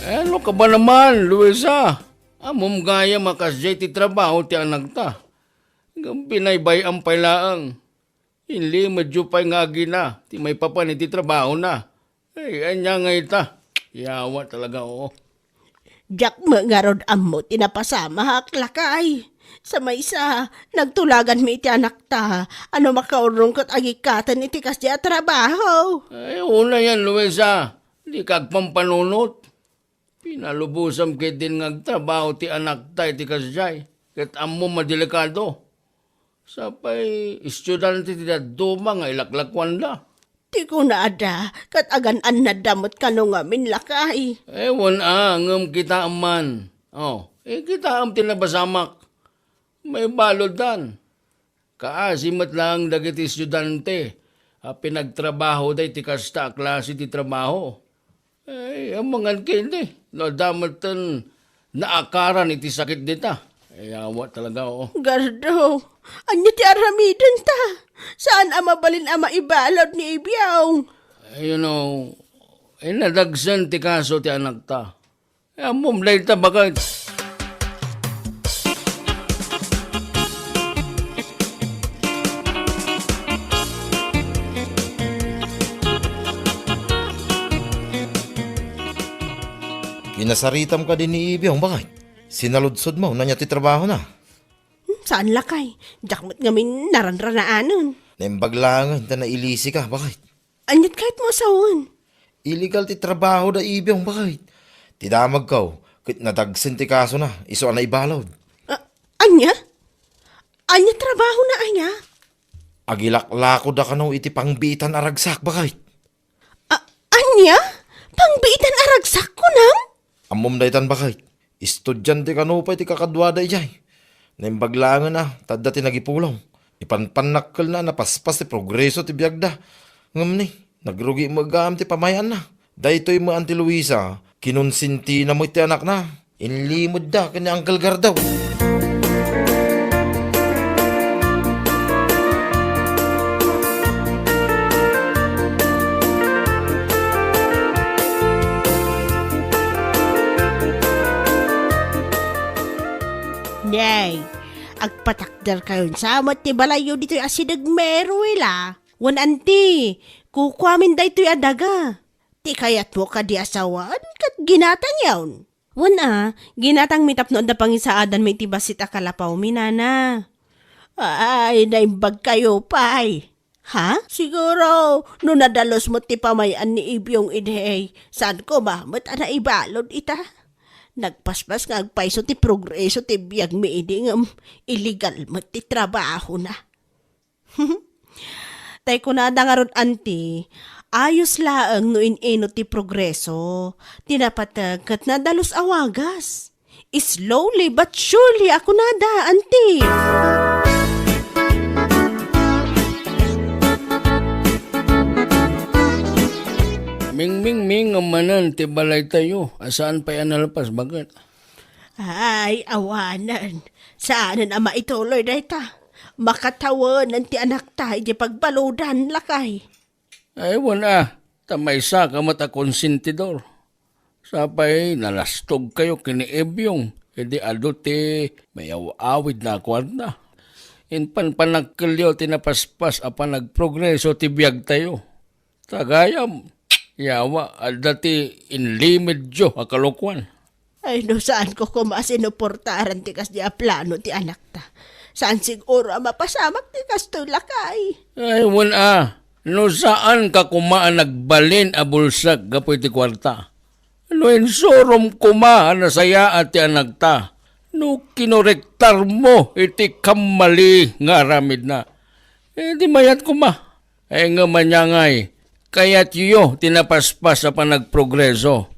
Ano ka ba naman, Luisa? Ammom gayam a kasdiay ti trabaho ti anakta. Ngem binaybay-am pay laeng. Inlimedyo pay nga agina ti maipapan iti trabahona. Ay, ania nga ita? Yawa talaga, oo. Diak met ngarud ammo ti napasamak, lakay. Sa maysa, nagtulaganmi iti anakta. Ano makaurong ket agikkaten iti kasdi a trabaho? Ay, unayen, Luisa. Dika agpampanunot. Pinalubosam ketdin nga agtrabaho ti anakta iti kasdiay, ket ammom a delikado. Sapay estudiante ti dadduma nga ilaklakuanda. Ti kunada, ket agan-annadda met kano ngamin, lakay. Ewan a, ngem kitaem man. Oh, eh, kitaem ti napasamak. Maibaluddan. Kaasi met laeng dagiti estudiante a pinagtrabahoda iti kasta a klase ti trabaho. Ay, amangan ketdi no adda metten naakaran iti sakit dita. Ay, awa talaga, oo. Gardo, ania ti aramidenta? Saan a mabalin a maibalud ni Ibiaw? Ay, you know, eh, nadagsen ti kaso ti anakta. Ammom dayta, baket. Nasaritam kadi ni Ibiong, baket? Sinaludsodmo no ania ti trabahona? Hmm, saan lakay? Diak met ngamin naranranaanen. Naimbag laengen ta nailisika, baket? Aniat kayatmo a sawen? Illegal ti trabaho da Ibiong, baket? Ti damagko, ket nadagsen ti kasona, isu a naibalud. A-, ania? Ania trabahona aya? Agilaklako da kano iti pangbiitan a ragsak, baket? A-, ania? Pangbiitan a ragsak, kunam? Ammom daytan, baket. Estudiante kano pay ti kakaduada idiay. Naimbag laengen a, ta adda ti nagipulong. Ipanpannakkelna a napaspas ti progreso ti biagda. Ngem ni, nagrugi met gayam ti pamay-anna. Daytoy met Auntie Luisa, kinonsentina met ti anakna. Inlimedda ken ni Uncle Gardaw. Nay, agpatakderkayon sa met ti balayyo ditoy asideg, Meruel, a. Wen, Auntie, kukuamin daytoy a daga. Ti kayatmo kadi a sawen ket ginatangyon? Wen a, ginatangmi tapno adda pangisaadanmi iti bassit a kalapawmi, Nana. Ay, naimbagkayo pay. Ha? Siguro, no nadalus met ti pamay-an ni Ibiong idi, saan koma met a naibalud ita. Nagpaspas nga agpayso ti progreso ti biagmi idi ngem illegal met ti trabahona. Tay kunada ngarud, Auntie, ayos laeng no in-inut ti progreso. Ti napateg ket nadalus a wagas. Slowly but surely a kunada, Auntie. Mingmingming manen ti balaytayo a saan pay a nalpas, baket? Ay, awanen. Saanen a maituloy dayta. Makatawenan ti anakta iti pagbaludan, lakay. Ay, wen a, ta maysaka met a konsentidor. Sapay nalastogkayo ken ni Ebyong, idi adu ti mayaw-awidna a kuarta. Impanpanakkelyo ti napaspas a panagprogreso ti biagtayo. Ta gayam, yawa, adda ti inlimedyo a kalokuan. Ay, no saanko koma a sinuportaran ti kasdi a plano ti anakta. Saan siguro a mapasamak ti kastoy, lakay. Ay, wen a, no saanka koma a nagbalin a bulsek gapu iti kuarta. No insurom koma a nasayaat ti anakta, no kinorektarmo iti kammali nga aramidna, eh, di mayat koma. Ay, ngem ania ngay, kayatyo ti napaspas a panagprogreso?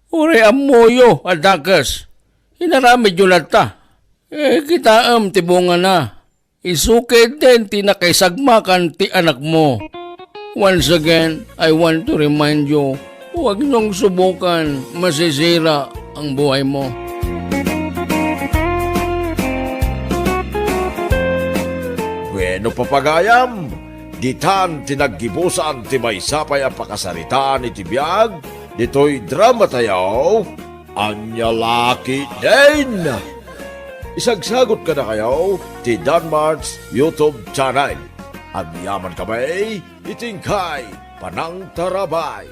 Uray ammoyo a dakes, inaramidyo latta. Eh, kitaem ti bungana. Isu ketdin ti nakaisagmakan ti anakmo. Once again, I want to remind you, huwag niyong subukan, masisira ang buhay mo. Bueno, papagayam, ditan ti naggibusan ti maysa pay a pakasaritaan iti biag ditoy drama tayo, Ania La Ketdin. Isagsagut kadakayo ti Danmart's YouTube channel. Agyaman kami iti inkay panangtarabay.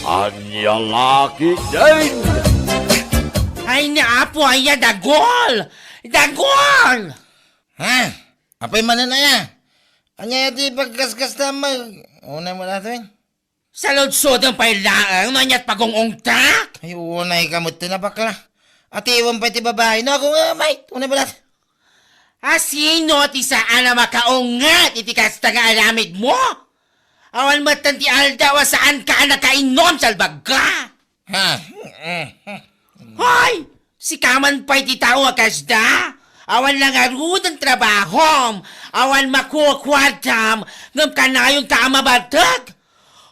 Ania La Ketdin. Ay, ni Apo aya, dagol! Dagol! Ha? Apay manen aya? Ania ti pagkaskasta mo? Unay mo natin? Saludsodem pay laeng no aniat pagung-ungtak? Ay, unay ka met ti nabakla. Atiwem pay ti babai. No, ako nga, mate. Unay mo natin. A sino ti saan a makaunget iti kasta nga aramidmo? Awan metten ti aldaw a saanka a nakainom, salbagka! Ha? Hoy! Sika man pay ti tao a kasta? Awan la ngaruden trabahom, awan makukuartam, ngem kanayonka a mabartek?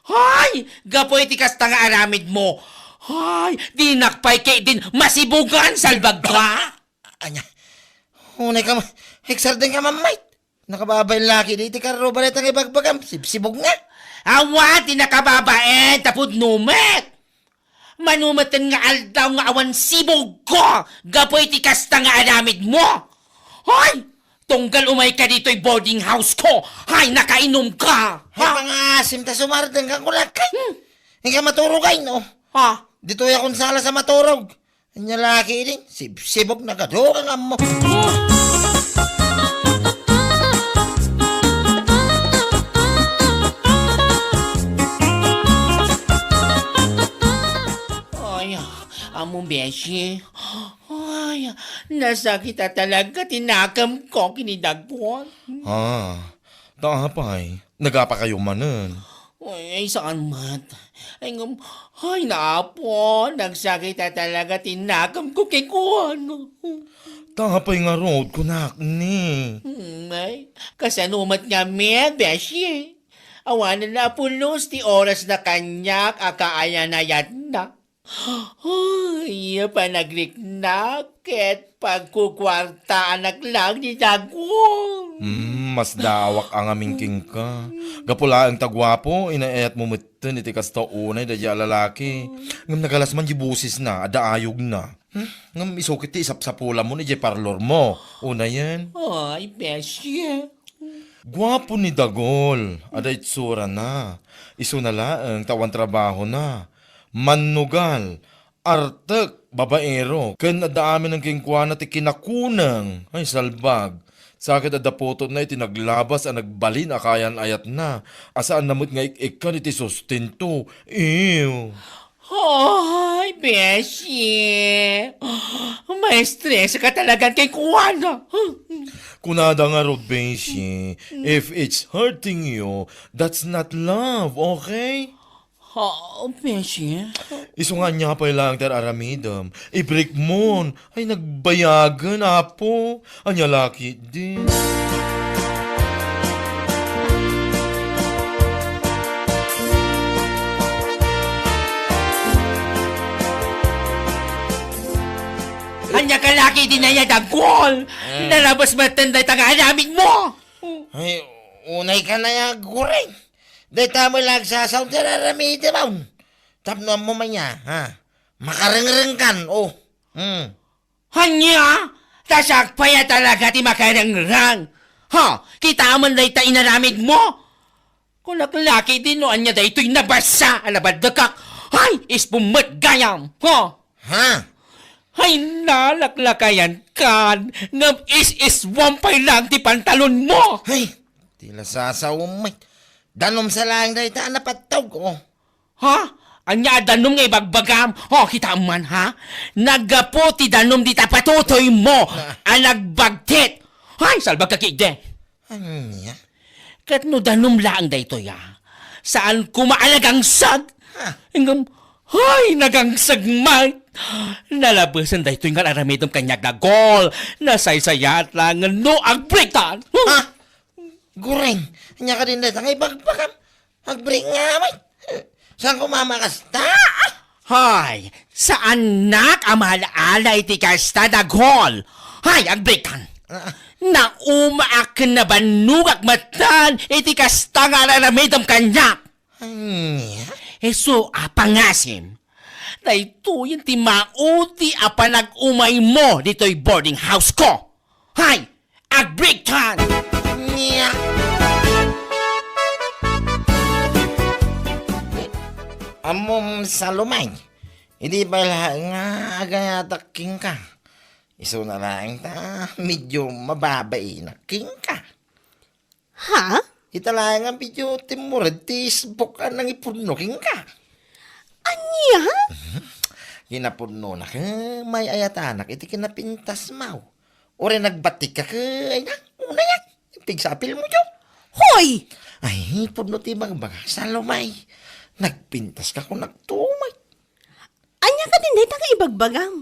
Hoy! Gapu iti kasta nga aramidmo, hoy! Dinak pay ketdin masibugan, salbagka! Ania? Unay ka ma-, eksarden ka, mammayt. Nakababay laki di iti karruba dayta nga ibagbagam. Sibsibog nga. Awan ti nakababain, ta pudno met. Mano metten nga aldaw nga awan sibugko gapu iti kasta nga aramidmo. Hoy! Tunggal umayka ditoy boarding house ko, hay, nakainomka! Hay, ha? Pangaasim ta sumardeng ka, kulakay. Hmm. Ika maturog ay, no? Ha? Ditoy akong sala sa maturog. Anya laki din, sibsibog na gado kang ammo. Ay, amo, beshi. Ay, nasakit a talaga ti nakemko ken ni Dagol. Ah, ta apay, nagapa kayo manen? Ay, saan met. Ay, ngem, ay, naapo, nagsakit a talaga ti nakemko kenkuana. Ta apay ngarud, kunak ni? Hmm, ay, kasano met ngamin, beshi? Awanen a pulos ti oras na kaniak a kaayan-ayatna. Ay, panagriknak ket pagkukuartaanak lang ni Dagol. Hmm, masdaawak a ngamin kenka. Gapu laeng ta guapo, inayatmo metten iti kasta unay daydiay a lalaki. Ngem nagalas man di bosesna, adda ayogna. Hmm, ngem isu ket ti isapsapulamon idiay parlormo. Unayen. Ay, beshi. Guapo ni Dagol, adda itsurana. Isuna laeng ta awan trabahona. Mannugal, artek, babaero, ken adda aminen kenkuana ti kinakuneng. Ay, salbag. Sa ket adda putotna iti naglabas a nagbalin a kaayan-ayatna, a saanna met nga ik-ikkan iti sustento. Ew. Ay, beshi. Maestresak a talaga kenkuana. Kunada ngarud, beshi, if it's hurting you, that's not love, okay? Ha, beshi? Isu nga ania pay laeng ti ar-aramidem. Ibrekmon. Ay, nagbayagen, Apo. Ania la ketdi? Ania ka la ketdi, Dagol? Eh. Nalabas metten dayta nga aramidmo. Ay, unay ka na ya, Guring. Dayta met la agsasaon ti ar-aramidem, awn. Tapno ammo man ya, ha? Makarengrengkan, oh. Hmm. Ania? Ta siak pay a talaga ti makarengreng. Ha? Kitaem dayta inaramidmo? Kunak la ketdi no ania daytoy nabasa a nabaddekak. Ay, ispum met gayam. Ha? Ha? Ay, nalaklakayankan, ngem is-iswam pay laeng ti pantalonmo. Ay, ti la sasaom met. Danum sa laeng dayta a napattog, oh. Ha? Ania a danum nga ibagbagam? Oh, kitaem man, ha? Naggapu ti danum dita patutoymo a nagbagtit. Ay, salbag ka ketdi. Ania? Ket no danum laeng daytoy, a, saan koma a nagangsag. Ha? Ngem, hay, nagangsag met. Nalabesen daytoy nga ar-aramidem kaniak, Dagol. Nasaysayaat laengen no agbreaktan. Ha? Guring, ania kadin dayta nga ibagbagam? Agbreak nga met. Saan koma a makasta? Hay, saannak a maala-ala iti kasta, Dagol. Hay, agbreaktan. Ah. Naumaak ken nabannogak metten iti kasta nga ar-aramidem kaniak. Ania? Isu a pangasim, daytoyen ti maudi a panag-umaymo ditoy boarding house ko. Hay, agbreaktan! Nia? Ammom, Salome, idi pay la nga agayatak kenka, isuna laeng ta medio mababainak kenka. Ha? Ita laeng a video ti mured ti isbok a nangipudno kenka. Ania? Mhm. Kinapudnonak, eh, may-ayatanak iti kinapintasmo. Uray nagbatikka, eh, ay na, unayak. Pigsapilmo, jo. Hoy! Ay, pudno ti ibagbagak, Salome. Nagpintaska, kunak, tumay. Ania kadin dayta nga ibagbagam?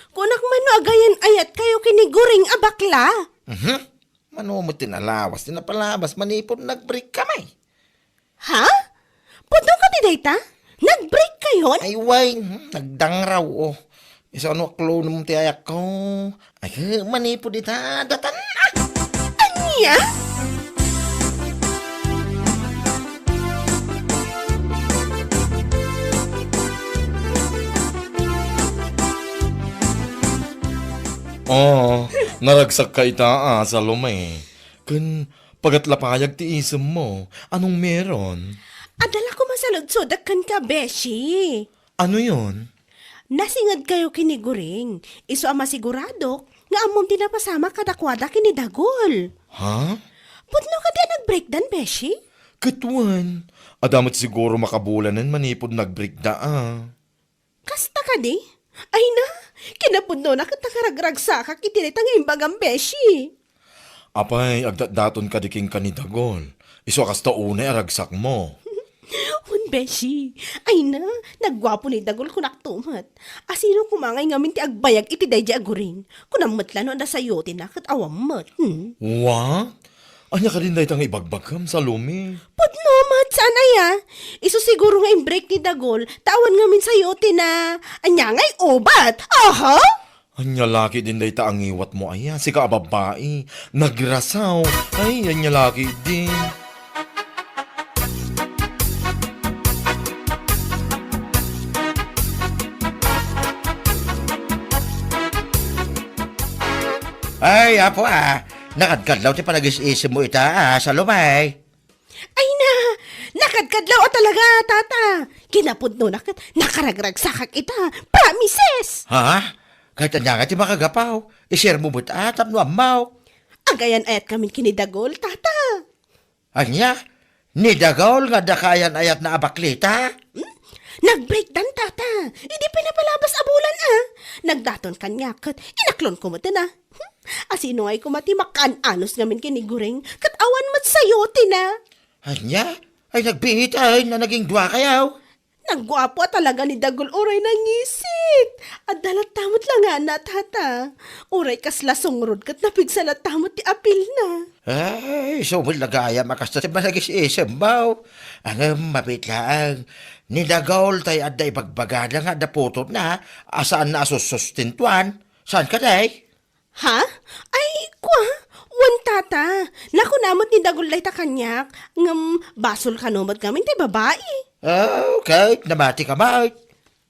Kunak man no agayan-ayatkayo ken ni Guring a bakla. Mhm. Mano met ti nalawas ti napalabas manipud nag-break kami? Ha? Pudno kadi dayta? Nag-break kayon? Ay, way, hmm, nagdangraw, oh. Isano a clone mo ti ayakko? Ay, manipud ita, datan, ah! Ania? Oh, naragsak ka ita, ah, Salome. Ken pagat la payag ti isemmo. Anong meron? Adda la koma saludsodek kenka, beshi. Ano yon? Nasingedkayo ken ni Goring, isu a masiguradok nga ammom ti napasamak kadakuada ken ni Dagul. Ha? Pudno kadi a nagbreakdan, beshi? Ket wen, adda met siguro makabulanen manipud nagbreakda a. Kasta kadi? Ay na, kinapudnona ket nakaragragsakak iti dayta nga imbagam, beshi. Apay, agdatdaton kadi kenka ni Dagul. Isu a kasta unay a ragsakmo. Wen, beshi. Ay na, nagguapo ni Dagul, kunakto met. Asino koma ngay ngamin ti agbayag iti daydiay a Goring? Kunam met la no adda sayotina ket awan met. Hmm? What? Ania kadin dayta nga ibagbagam, Salome? Pudno met, saan aya? Isu siguro nga imbreak ni Dagul, ta awan ngamin sayotina. Ania ngay ubat? Aha! Ania la ketdin dayta a ngiwatmo aya, sika a babbai, nagrasaw. Ay, ania la ketdin. Ay, apo, ah. Nakadkadlaw ti panagis-isimmo ita, ah, Salome. Ay na, nakadkadlaw a talaga, tata. Kinapudnona ket nakaragragsakak ita. Promises! Ha? Ket ania ngay ti makagapaw? I-share mo met a tapno ammok. Agayan-ayatkamin ken ni Dagul, tata. Ania? Ni Dagul nga adda kaayan-ayatna a baklita? Hmm? Nagbreakdan, tata. Idi pay napalabas a bulan, a. Nagdaton kaniak ket inaklonko met a. Hmm? Asino ngay koma ti makaan-anos ngamin ken ni Goring ket awan met sayotina? Ania? Ay, nagbiit a naging duakayo. Nagguapo a talaga ni Dagul uray nangisit. Adda latta met langana, tata. Uray kasla sungrod ket napigsa latta met ti apilna. Ay, isu met la gayam a kasta ti panagis-isimmo. Ngem mabiit laeng, ni Dagul tay adda ibagbagana nga adda putotna a saanna a sussustentuan. Saan kadi? Ha? Ay, kua, wen, tata. Nakuna met ni Dagul dayta kaniak, ngem basol kano met ngamin ti babai. Ah, okay. Namatika met.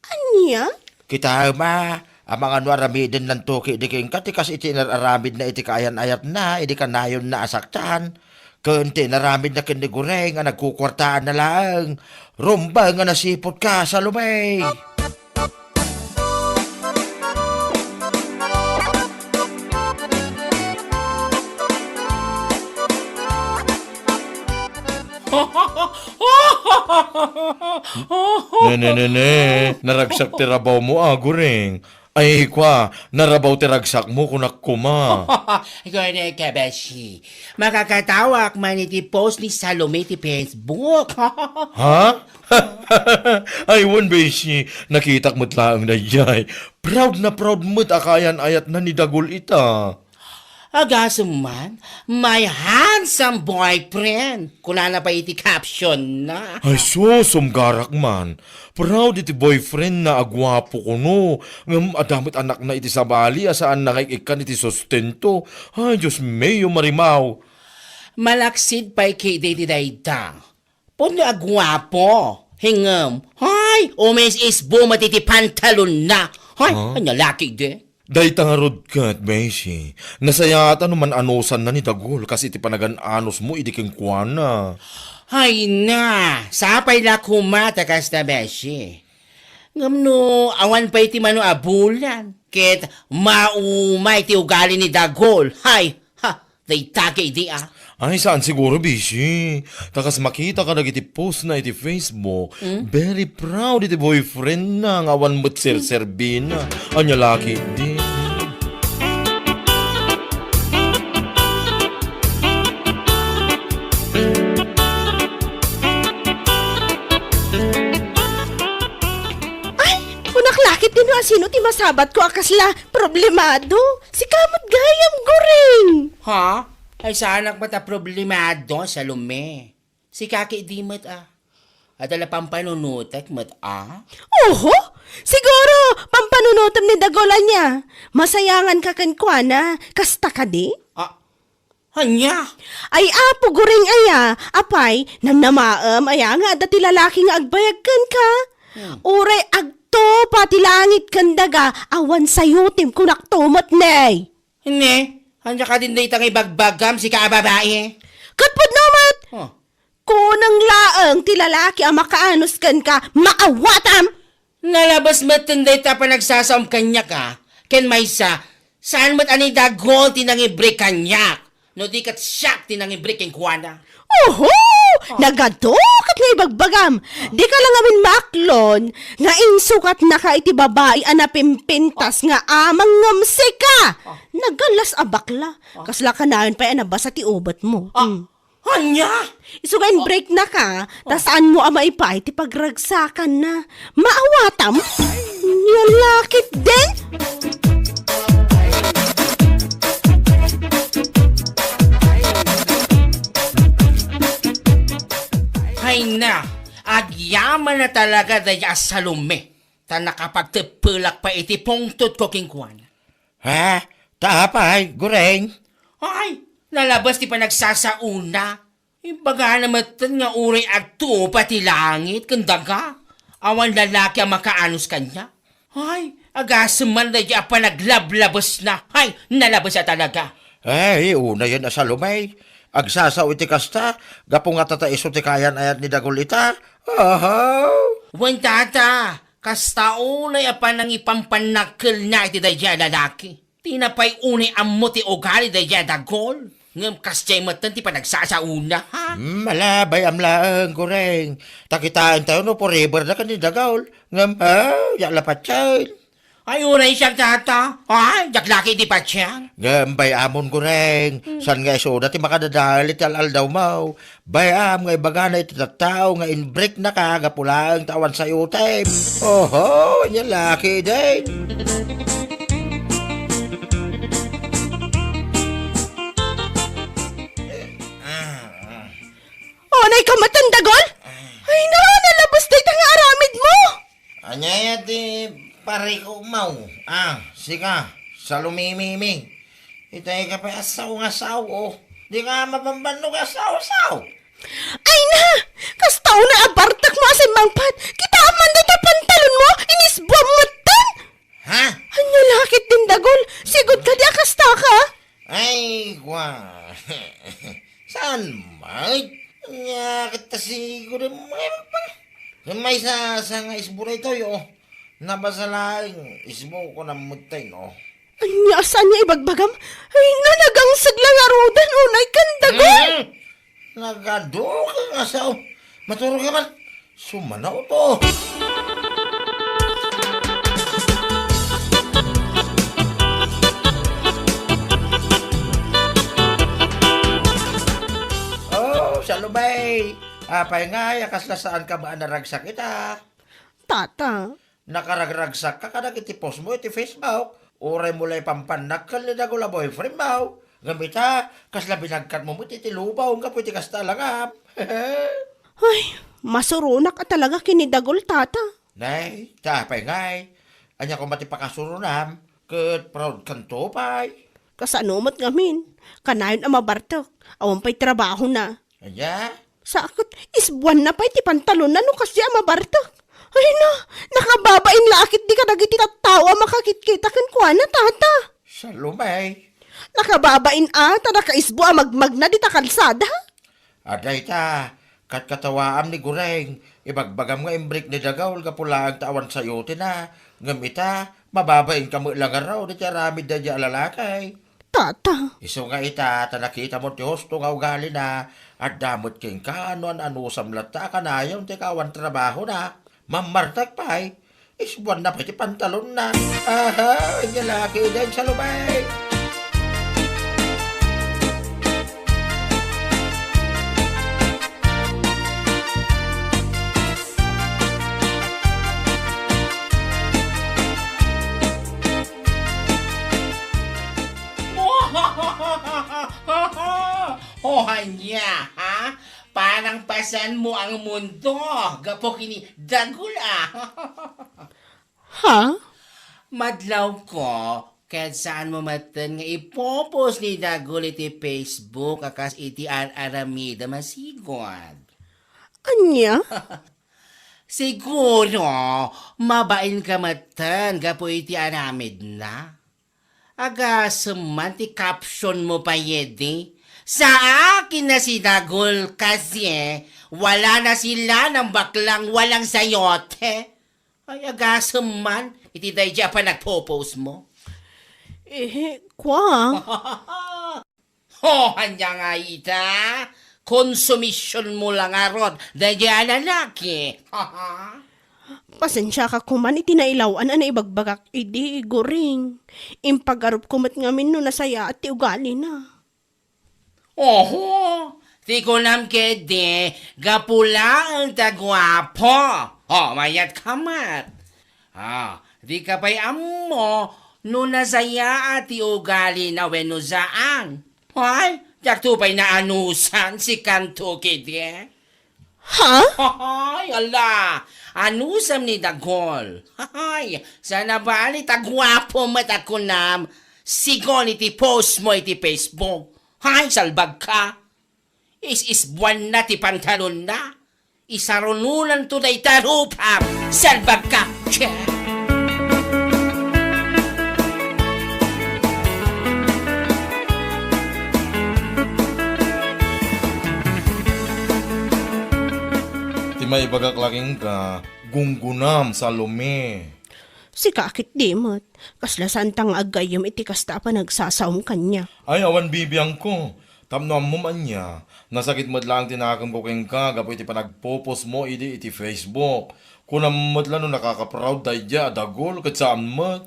Ania? Kitaem a, amangan no aramidennanto ketdi kenka ti kas iti inar-aramidna iti kaayan-ayatna idi kanayonna a saktan. Ken ti inaramidna ken ni Goring a nagkukuartaanna laeng. Rumbeng a nasiputka, Salome! Ne, ne, ne, ne. Naragsak ti rabawmo, a, Goring. Ay, kua, narabaw ti ragsakmo, kunak koma. Kunak, beshi. Makakatawak man iti post ni Salome ti Facebook. Ha? Ay, wen, beshi. Nakitak met laeng daydiay. Proud na proud met a kaayan-ayatna ni Dagul ita. Agasem man, "My handsome boyfriend," kunana pay iti caption na. Ay sus, sumgarak man. Proud iti boyfriend na a guapo kuno, ngem adda met anakna iti sabali a saan nga ikkan iti sustento. Ay, Dios mio, Marimao. Malaksid pay ketdi iti dayta. Pudno a guapo. Ngem, hay, umis-isbo met iti pantalonna. Hay, Huh? Ania la ketdi? Dayta ngarud ket, beshi, nasayaat a no man-anosanna ni Dagul kas iti panagan-anosmo idi kenkuana. Hay na, sapay la koma ta kasta, beshi. Ngem no awan pay ti mano a bulan, ket maumay ti ugali ni Dagul. Hay, ha, dayta ketdi, a. Ay, saan siguro, beshi. Ta kas makita kadagiti post na iti Facebook, Hmm? Very proud iti boyfriend na nga awan met serserbina. Ania la ketdi? Ay, kunak la ketdi no asino ti masabatko a kasla problemado. Sika met gayam, Goring. Ha? Ay, saanak met a problemado, Salome. Sika ketdi met, a. Adda la pampanunotek met, a. Oho? Siguro, pampanunotem ni Dagul ania. Masayanganka kenkuana. Kasta kadi? A, Ania? Ay, Apo Goring aya, apay, namnamaem aya nga adda ti lalaki nga agbayag kenka? Hmm. Uray agtupa ti langit ken daga, awan sayotem kunakto met ne. Ne, ania kadin dayta nga ibagbagam, sika a babai? Ket pudno met! Oh. Kunam laeng ti lalaki a makaanus kenka, maawatam! Nalabas metten dayta a panagsasaom kaniak, a. Ken maysa, saan met a ni Dagol ti nangibrek kaniak, no di ket siak ti nangibrek kenkuana. Oho! Nagadu ket nga ibagbagam. Di ka la ngamin maaklon nga insukatnaka iti babai a napimpintas nga amang ngem sika. Nagallas a bakla. Kasla kanayon pay a nabasa ti ubetmo. Ah, Hmm. Ania? Isu nga inbreaknaka, ta saanmo a maipaay ti pagragsakanna. Maawatam? Ania la ketdin? Ay na, agyaman na talaga dayta a Salome, ta nakapagteppelak pay iti pungtotko kenkuana. Ha? Ta apay, Goreng? Ay, nalabas ti panagsasaona. Imbagana metten nga uray agtupa ti langit ken daga, awan lalaki a makaanus kaniak. Ay, agasem man daydiay a panaglablabesna. Ay, nalabes a talaga. Ay, unayen a Salome. Agsasao iti kasta, gapu nga tata isu ti kaayan-ayat ni Dagol ita. Aha. Wen, tata, kasta unay a panangipampannakkelna iti daydiay a lalaki. Dina pay unay ammo ti ugali daydiay a Dagol. Ngem kasdiay metten ti panagsasaona, ha? Hmm, ala, bay-am laeng, Goreng. Ta kitaentayo no forever da ken ni Dagol. Ngem, ha? Diak la patien. Ay, uray siak, tata. Ay, diak la ket di patien. Ngem bay-amon, Goreng. Saan nga isuda ti makadadael iti al-aldawmo? Bay-am nga ibagana iti tattao nga inbreaknaka gapu laeng ta awan sayotem. Oho, ania la ketdin. Unay ka metten, Dagol? Ay, na, nalabes dayta nga aramidmo. Ania ti parikukmo? Ah, sika, Salome. Itay ka pay a sao nga sao, oh. Di ka mabambannog a sao-sao. Ay na! Kasta unay a bartekmo a simmangpet. Kitaem man dayta pantalonmo, inisbuam metten! Ha? Ania la ketdin, Dagol? Sigud kadi a kastaka? Ay, kwa. Saan met? Ania ket ta sigud met pa. Maysa sa nga isbu daytoy, oh. Nabasa laeng, isbu ko nammet tay, no? Ania, saan nga ibagbagam? Ay na, nagangseg la ngaruden, unay ken, Dagol. Hmm. Nagadu ka nga sao. Maturog ka man. Sumanaw to. Oh, Salome. Apay ngay a kasla saanka met a naragsak ita? Tata. Nakaragragsakka kadagiti postmo iti Facebook. Uraymo la ipampannakkel ni Dagol a boyfriendmo. Ngem ita, kasla binagkatmo met iti lubong gapu iti kasta a langam. Ay, masuronak a talaga ken ni Dagol, tata. Nay, ta apay ngay? Ania koma ti pakasuronam? Ket proud kanto pay? Kasano met ngamin? Kanayon a mabartek. Awan pay trabahona. Ania? Sa ket, isbuanna pay ti pantalonna no kasdiay a mabartek. Ay na, nakababain la a ketdi kadagiti tattao a makakitkita kenkuana, tata. Salome. Nakababain a, ta nakaisbu a magmagna dita kalsada. Adda ita, katkatawaam ni Goreng, ibagbagam nga inbreak ni Dagol gapu laeng ta awan sayotenna, ngem ita, mababainka met la ngarud iti aramid daydiay a lalaki. Tata. Isu nga ita, ta nakitamon ti husto nga ugalina, adda met kenka no an-anusam latta a kanayon ti kaawan trabahona. Mammartek pay, isbuanna pay ti pantalonna. Aha, ania la ketdin, Salome. O ania, ha? Parang pasenmo ang mundo, gapu ken ni Dagol, a. Ha? Madlawko, ket saanmo metten nga ipopost ni Dagol iti Facebook a kas iti ar-aramidem a sigud. Ania? Siguro, mabainka metten gapu iti aramidna. Agasem man ti captionmo pay idi, Sa akin na si Dagol kasi, eh, wala na sila ng baklang walang sayote. Ay, agasem man, iti daydi a panagpo-post mo. Eh, kwa? Oh, anya nga ita? Konsumisyon mo lang arot, daydi a lalaki. Pasensiaka kuman iti nailaw-an a naibagbagak idi, Goring. Impagarupko met ngamin no nasayaat ti ugalina. Oho, ti kunam ketdi, gapu laeng ta guapo. Oh, mayat ka met. Ah, di ka pay ammo no nasayaat ti ugalina wenno saan. Ay, diakto pay naanusan si Kanto ketdi. Ha? Ay, ala, anusam ni Dagol. Ay, sana bali ta guapo met a kunam, sigun iti post mo iti Facebook. Ay, salbag ka. Is-isbuanna ti pantalonna. Isarunonanto dayta rupam. Salbag ka. Che. Ti maibagak la kenka, gunggonam, Salome. Sika a ketdi met, kasla saanta nga aggayyem iti kasta a panagsasaom kaniak. Ay, awan bibiangko. Tapno ammom ania, nasakit met laeng ti nakemko kenka gapu iti panagpo-post mo idi iti Facebook. Kunam met la no nakaka-proud daydiay a Dagol ket saan met.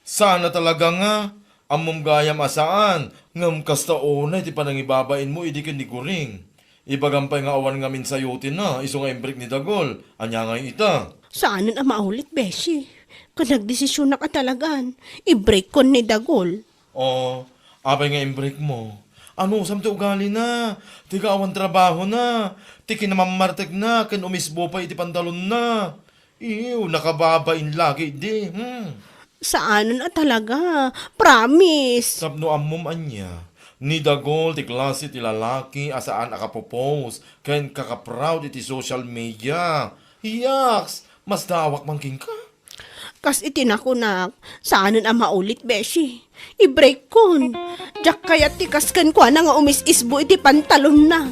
Saan a talaga nga, ammom gayam a saan, ngem kasta unay ti panangibabain mo idi ken ni Goring. Ibagam pay nga awan ngamin sayotenna, isu nga imbreak ni Dagol. Ania ngay ita? Saanen a maulit, beshi. Ket nagdesisionak a talagan, ibreakkon ni Dagol. Oh, apay nga imbreak mo? Anusam ti ugalina? Ti kaawan trabahona, ti kinamammartekna ken umisbo pay iti pantalonna. Iw, nakababain lagi di, hmm. Saanen a talaga, promise. Tapno ammom ania, ni Dagol ti klase ti lalaki a saan a kapopost ken kakaproud iti social media. Yaks! Masdaawak man kenka? Kas iti nakunak, saanen a maulit, beshi. Ibreakkon. Diak kayat ti kas kenkuana nga umis-isbo iti pantalonna.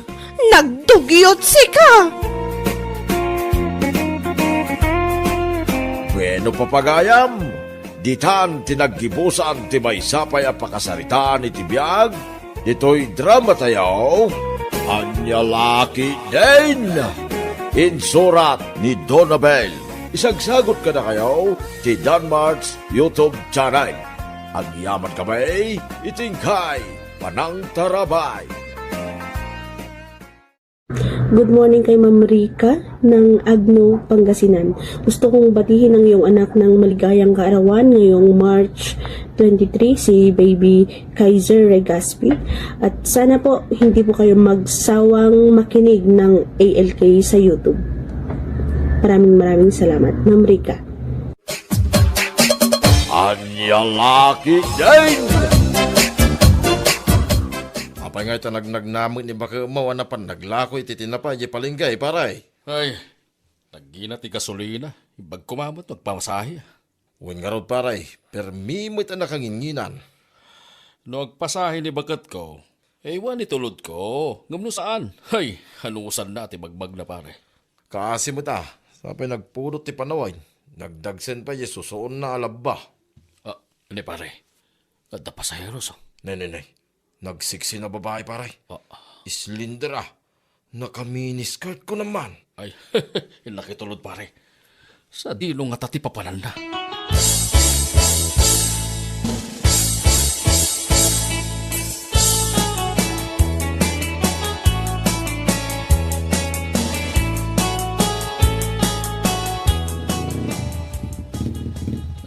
Nagdugyot sika! Bueno, papagayam, ditan ti naggibusan ti maysa pay a pakasaritaan iti biag ditoy dramatayo, Ania La Ketdin. Insurat ni Donabel. Isagsagut kadakayo ti Danmart's YouTube channel. Agyaman kami iti inkay panangtarabay. Good morning kay Ma'am Rica ng Agno, Pangasinan. Gusto kong batihin ang iyong anak ng maligayang kaarawan ngayong March twenty-three, si Baby Kaiser Regaspi. At sana po, hindi po kayo magsawang makinig ng A L K sa YouTube. Maraming maraming salamat, Ma'am Rica. Ania La Ketdin! Apay nga ita nagnagnamet ni baket mo a napan naglako iti tinapay di palinggay, pare? Ay, naggina ti gasolina. Imbag koma met no agpamasahe. Wen ngarud, pare, permi met a nakanginnginan. No agpasahe ni baketko, eh, awan itulodko. Ngem no saan, hay, anusanna ti magmagna, pare. Kaasi met a, sa pay nagpudot ti panawen, nagdagsen pay di susuonna a labba. Ah, ne, pare, adda pasaheros, oh. Ne, ne, ne. Nagsiksi na babae, pare. Ah. Slender, ah. Naka-miniskirt ko naman. Ay, nakitulod, pare. Sadino ngata ti papananna?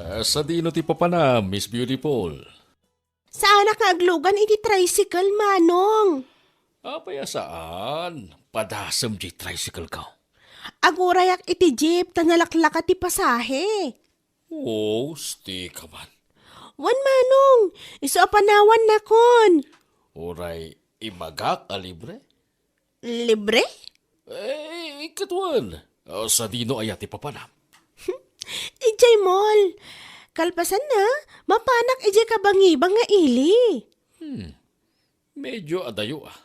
Ah, sadino ti papanam, Miss Beautiful? Saanak nga aglugan iti tricycle, Manong. Apay a saan? Padasem diay tricycle-ko. Agurayak iti jeep ta nalaklaka ti pasahe. Oh, asti ka man. Wen, Manong, isu a panawannakon. Uray ibagak a libre? Libre? Eh, ket wen. Oh, sadino aya ti papanam? Idiay mall. Kalpasanna, mapanak idiay kabangibang nga ili. Hmm. Medyo adayo, ah.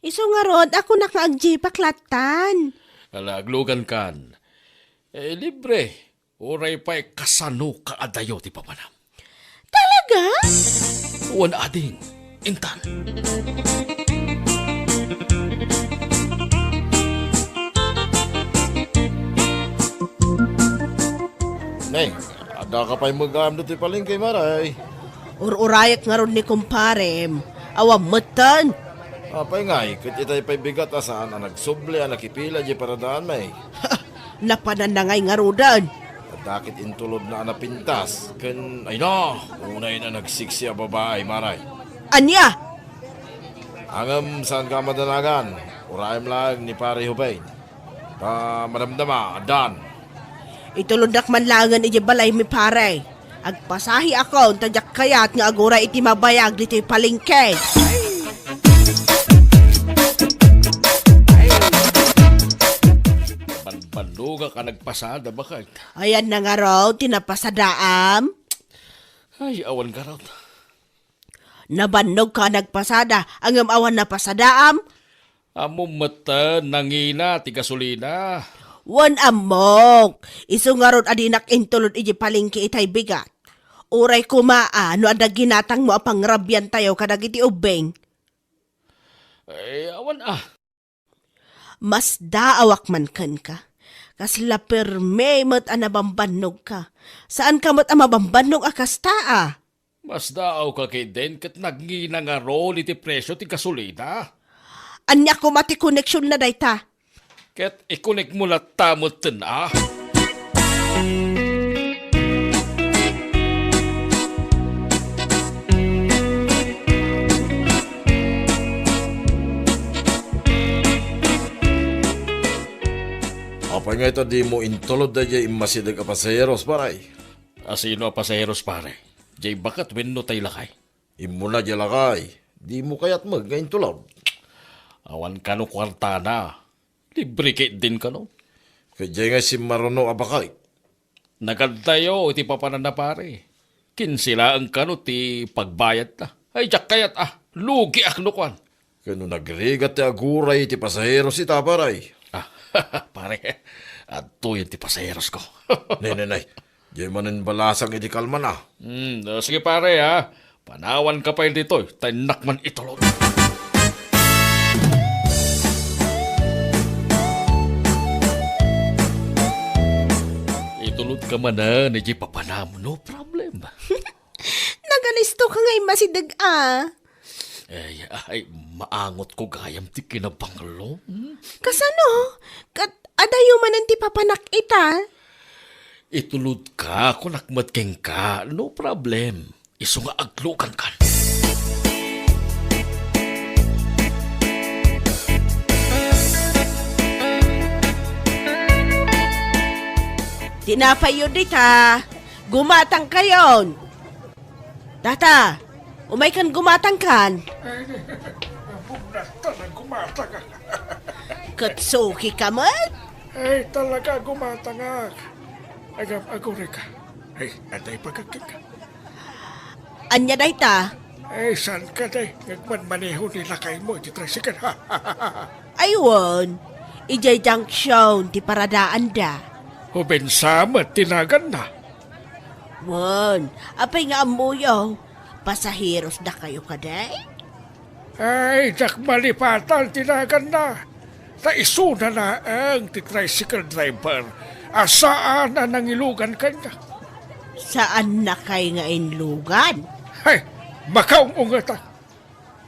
Isu ngarud, a kunak nga agjeepak lattan. Ala, aglugankan. Eh, libre. Uray pay kasano kaadayo ti papanam. Talaga? Wen ading. Intan. Nay, adda ka pay met gayam ditoy palengke, Maray? Ur-urayek ngarud ni kumparem. Awan metten. Apay ngay, ket itay pay bigat a saan a nagsubli a nakipila diay paradaan, May? Napananna ngay ngaruden. Adda ket intulodna a napintas, ken, ay na, unay na nagsiksi a babai, Maray. Ania? Ngem saanka a madanagan, urayem laeng ni Pare Jubin. Ta madamdama, addan. Itulodnak man laengen idiay balaymi, pare. Agpasahiakon ta diak kayat nga aguray iti mabayag ditoy palengke. Banbannogak a nagpasada, baket. Ayanna ngarud ti napasadaam? Ay, awan ngarud. Nabannogka a nagpasada, ngem awan napasadaam? Ammom metten, nangina ti gasolina. Wen, ammok. Isu ngarud a dinak intulod idiay palengke itay bigat. Uray koma a no adda ginatangmo a pangrabiantayo kadagiti ubbing. Eh, awan a. Masdaawak man kenka. Kasla permi met a nabambannogka. Saanka met a mabambannog a kasta a. Masdaawka ketdin ket nagngina ngarud iti presio ti gasolina. Ania koma ti koneksionna dayta? Ket ikonekmo latta metten a. Apay ngay ta dimo intulod daydiay immasideg a pasaheros, pare? A sino a pasaheros, pare? Diay baket wenno tay lakay? Immuna diay lakay. Dimo kayat met nga intulod? Awan kano kuartana. Libre ketdin kano. Ket diay ngay simmaruno a baket. Nagadtayo iti papananna, pare. Kinse laeng kano ti pagbayadta. Ay, diak kayat a. Lugiak no kuan. Ket no nagrigat ti aguray iti pasaheros ita, pare. Ah, pare, adtoyen ti pasaherosko. Nay, nay, nay. Diay manen balasang iti kalmana. Hmm, o, sige, pare, ha. Panawanka pay ditoy, ta innak man itulod. Itulodka manen iti papanam, no problem. Nagalistoka nga immasideg a. Ay, ay, maangotko gayam ti kinabanglo. Hmm? Kasano? Ket adayo manen ti papanak ita? Itulodka, kunak met kenka, no problem. Isu nga aglugankan. Tinapayyo dita, gumatangkayon. Tata, umaykan gumatangkan. Ay, bumnasta na gumatang. Ket sukika met? Ay, talaga, gumatangak. Agam, agurayka. Ay, atay pagkakita. Ania dayta? Ay, saan ka, day? Nagmanmaneho ni lakaymo iti tricycle, ha? Ay, wen. Idiay junction ti paradaanda. Hubensa met ti naganna. Wen, apay nga ammoyo? Pasaheros dakayo kadi? Ay, diak malipatan ti naganna. Ta isuna laeng ti tricycle driver a saan a nangilugan kaniak. Saannakay nga inlugan? Ay, makaung-ungetan.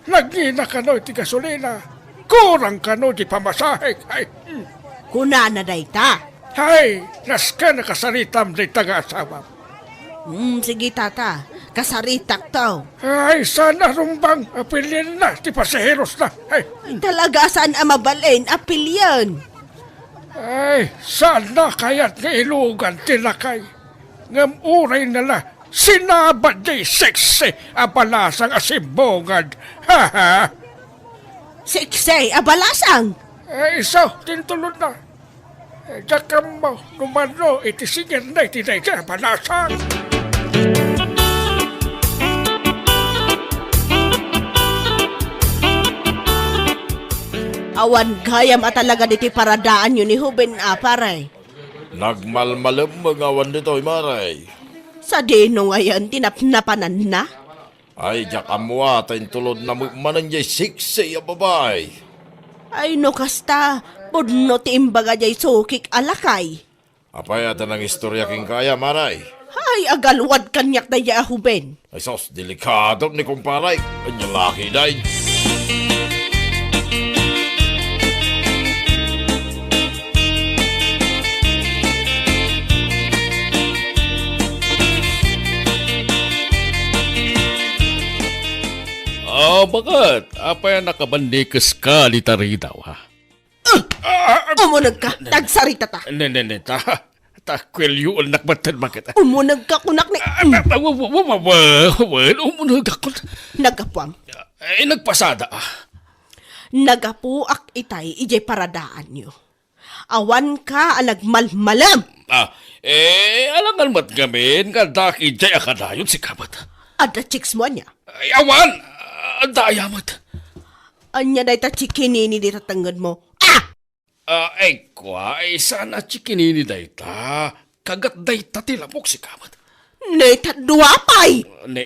Nagngina kano iti gasolina. Kurang kano ti pamasahek. Ay, hmm. Kunana dayta. Hay, nasken a kasaritam dayta nga asawam. Hmm, sige, tata. Kasaritak to. Ay, saan a rumbang a pilienna ti pasaherosna. Ay. Talaga, saan a mabalin a pilien? Ay, saan na kayat nga ilugan ti lakay? Ngem uray na la, sinabat diay sexy a balasang a simbungad. Ha, ha? Sexy a balasang? Eh, isu, tintulod na. Eh, diak ammo no mano iti singer na iti dayta a balasang. Awan gayam a talaga ditoy paradaanyo ni Ruben a, pare. Nagmalmalem nga awan ditoy, pare. Sadino ngayen ti napnapananna? Ay, diak ammo a ta intulodna met manen jay sexy a babai. Ay, no kasta, pudno ti imbaga jay sukik a lakay. Apay a ta nangistorya kenka aya, pare? Ay, agalwad kaniak daydiay a Ruben. Ay sus, delikado ni kumpare. Anya laki, day. Ah, baket? Apay a nakabannikes ka dita ridaw, ha? Ah, umuneg ka, tagsaritata. Ne, ne, ne, ta, ta, kuelyoennak baket, baket. Umuneg ka, kunak ni. Ah, ah, ah, wa, wa, wa, wa, wa, wa, umuneg ako. Naggapuam. Eh, nagpasada, ah. Naggapuak itay idiay paradaanyo. Awan ka a nagmalmalem. Ah, eh, alangan met ngamin nga adda idiay a kadayon, sika met. Adda chicks mo ania? Ay, awan! Adda aya met. Ania dayta chikinini dita tengnged mo? Ah! Ah, ay, kua, ay, saan a chikinini dayta? Kagat dayta ti lapok, sika met. Ne, ta dua pay! Ne,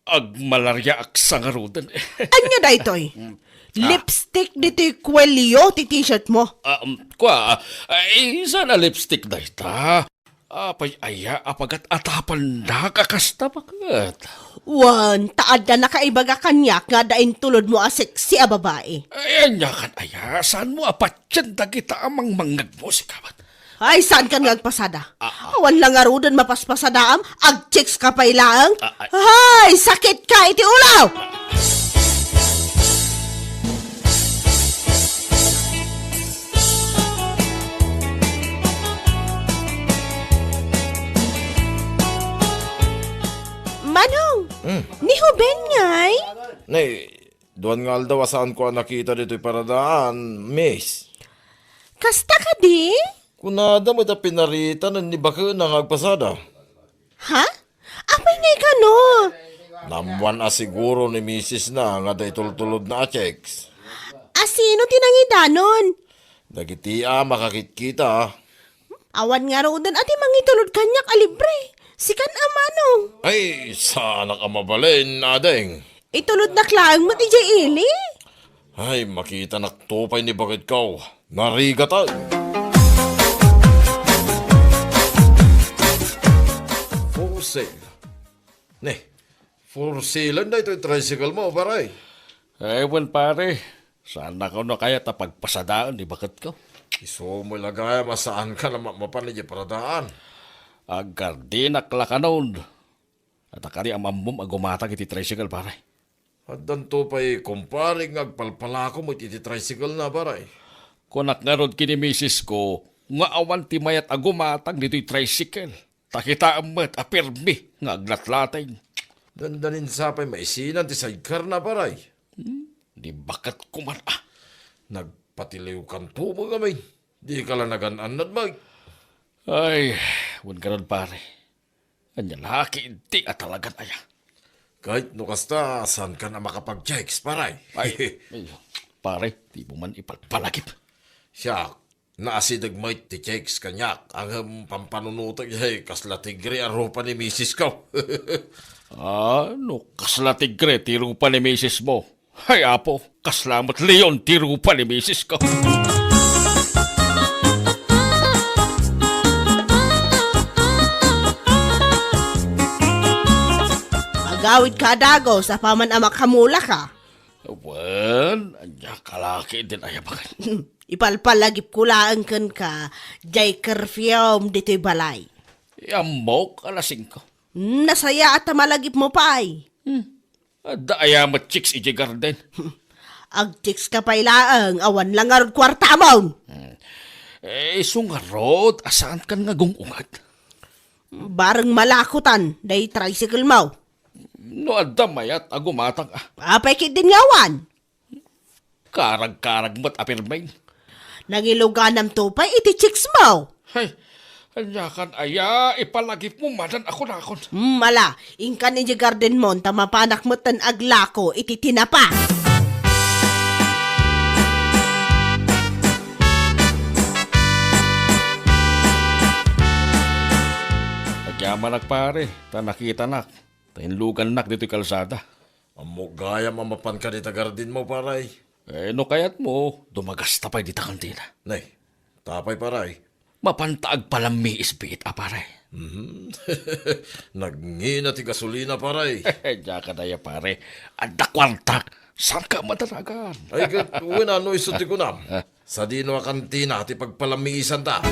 agmalariaak sa ngaruden. Ania daytoy? Mm. Ah. Lipstick ditoy kuelyo ti t-shirt mo. Ah, um, kua, ah, ay, saan a lipstick dayta? Apay aya a pagat-atapannak a kasta, baket? Wen, ta adda nakaibaga kaniak nga adda intulod mo a sexy a babai. Ay, ania kan aya? Saan mo a patien dagita a mangmangngeg mo, sika met? Ay, saan kan nga agpasada? Ah, ah. Awan la ngaruden mapaspasadaam, agchicks ka pay laeng. Ah, ah. Ay, sakit ka iti ulo! Manong, Hmm. ni Ruben ngay? Nay, duan nga aldaw a saanko a nakita ditoy paradaan, miss. Kasta kadi? Kunada met a pinaritanen ni bakena nga agpasada. Ha? Apay ngay kano? Naammoan a siguro ni misisna nga adda itultulodna a chicks. A sino ti nangidanon? Dagiti a makakitkita. Awan ngaruden a ti mangitulod kaniak a libre. Sikan a manong. Ay, saanak a mabalin, ading. Itulodnak laeng met idiay ili. Ay, makitanakto pay ni baketko. Narigatan. For sale. Ne, for sale daytoy tricycle mo, pare. Ay, wen, pare. Saannakon a kayat a pagpasadaen ni baketko. Isu met la gayam a saankan a ma-, mapan idiay paradaan. Aggardinak la kanon. At a kari a mammom a gumatang iti tricycle, pare. Addanto pay kumpare nga agpalpalako met iti tricycle na, pare. Kunak ngarud ken ni misisko nga awan ti mayat a gumatang ditoy tricycle. Ta kitaem met a pirmi nga aglatlating. Dandanin sa pay maisinan ti sidecar na, pare. Hmm? Di baket ko man, ah. Nagpatiliwkanto met ngamin. Dika la nagan-annad, Mike. Ay, wen ngarud, pare. Ania la ketdi a talagan aya? Ket no kasta, saankan a makapag-chicks, pare? Ay, ay, pare, dimo man ipalpalagip. Siak, naasideg met ti chicks kaniak, ngem pampanunotek jay kasla tigre a rupa ni misisko. Ah, no kasla tigre ti rupa ni misismo, ay, Apo, kasla met leon ti rupa ni misisko. Agawidka a dagus, apaman a makamulaka. Wen, ania ka la ketdin aya baket? Ipalpalagipko laeng kenka, jay curfew ditoy balay. Ammok, alas singko. Hmm, nasayaat a malagipmo pay. Hmm. Adda aya met chicks idiay garden? Agchicks ka pay laeng, awan la ngarud kuartamon. Hmm. Eh, isu ngarud, a saankan nga gung-unget? Bareng malakotan, day tricycle mo. No adda mayat a gumatang, ah. Apay ketdin nga awan? Karag-karag met a pirmi. Nangiluganamto pay iti chicks mo. Hay, ania kan aya, ipalagipmo manen a kunakon. Hmm, ala, inkan idiay garden mo, ta mapanak metten aglako iti tinapa. Yamanak, pare, ta nakitanak, ta inlugannak ditoy kalsada. Ammok gayam a mapanka dita gardinmo, pare. Eh, no kayatmo, dumagasta pay dita kantina. Nay, tapay, pare. Mapanta agpalammiis biit a, pare. Mhm. Nagngina ti gasolina, pare. Diak a daya, pare. Adda kuartak. Saanka a madanagan? Ay, ket, wen, no isu ti kunam. Sadino a kantina ti pagpalammiisanta?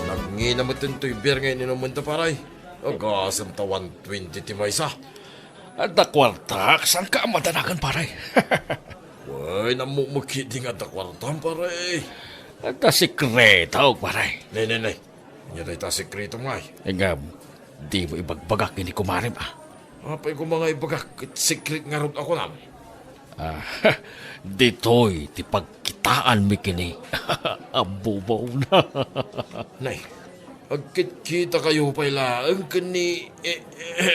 Nagngina met toy beer nga ininumenta, pare. Agasem ta one twenty ti maysa. Adda kuartak, saanka a madanagan, pare? Wen, ammok met ketdi nga adda kuartam, pare. Adda sekreto, pare. Ne, ne, ne. Ania dayta a sekreto, ngay? Ngem, dimo ibagbaga ken ni kumarem, a? Apay koma nga ibagak ket sekret ngarud a kunam? Ah, ditoy ti pagkitaanmi ken ni Abubaw na. Nay, agkitkitakayo pay laeng ken ni, eh,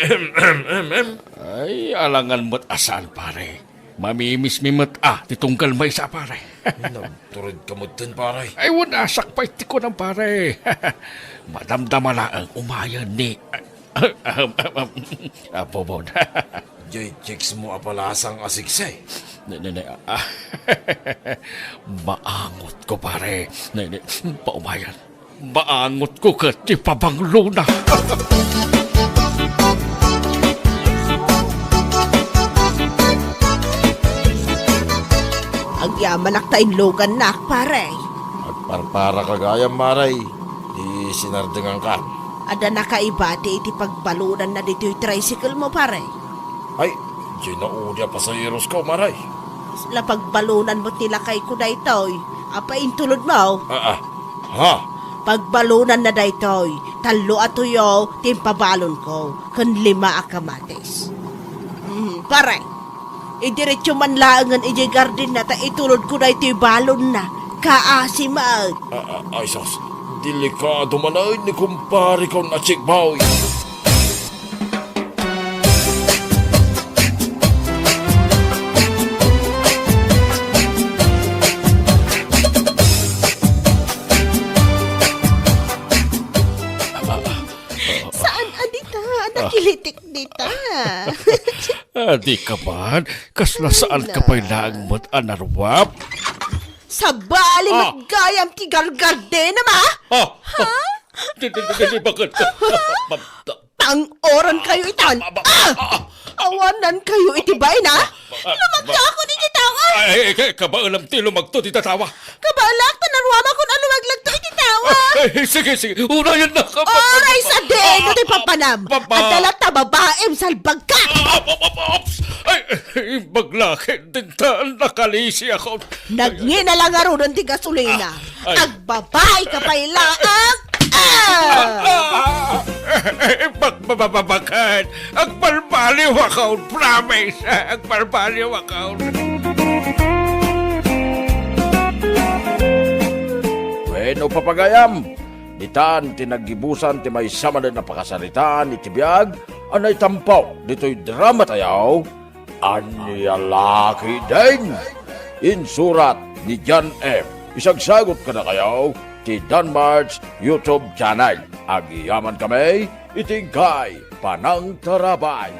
em, em, em, em. Ay, alangan met a saan, pare. Mamimismi met a ti tunggal maysa, pare. Nagturedka metten, pare. Ay, wen, asak pay ti kunam, pare. Madamdama laeng umayen ni Apo, bon. Jay chicks mo a palasang a siksi. Ne, ne, ne, ah. Maangot ko, pare. Ne, ne, paumayan. Maangot ko ket ti pabanglona. Agyamanak ta inlugannak, pare. Agparparaka gayam, pare. Ti sinardengankan. Adda nakaibati iti pagbalonanna ditoy tricycle mo, pare? Ay, diay naudi a pasaherosko, pare. La pagbalonan met ni lakayko daytoy. Apay intulod mo? Ah, ah. Ha? Pagbalonanna daytoy. Tallo a tuyo ti impabalonko, ken lima a kamatis. Mm, pare. Idiretso man laengen idiay gardenna ta itulodko daytoy balonna. Kaasi met. Ah, ah, ay sus, delikado man ay ni kumpareko a Chick Boy. Saan a dita? Nakilitik dita. Ah, di ka man. Kasla saan ka pay laeng met a naruap? Sabali met gayam ti gargardenam, a? Ah! Ha? Di, di, di, di, bakit? Pangoran kayo itan. Ah! Awanan kayo iti bain, a? Lumagto ako iti tao, a? Ay, ay, ay, kabaelam ti lumagto ti tatawa. Kabaelak, ta naruamakon a lumaglagto iti tao, a? Ay, sige, sige. Unayan na ka. Oray sa din, no ti papanam. Adda latta babaem, salbagkat. Ah, ah, ah, ah, ops. Ay, ay, imbag la ket dinta, nakalisi ako. Nagngina la ngaruden ti gasolina. Ah, ay. Agbabaika pay laeng. Ah! Ah! Pagbababakan, agbalbaliw ako, promise, agbalbaliw ako. Bueno, papagayam, ditan ti naggibusan ti maysa manen a pakasaritaan iti biag a naitampo ditoy drama tayo, Ania la ketdin? Insurat ni John M. Isagsagut kadakayo ti Danmart's YouTube channel. Agyamankami iti inkay panangtarabay.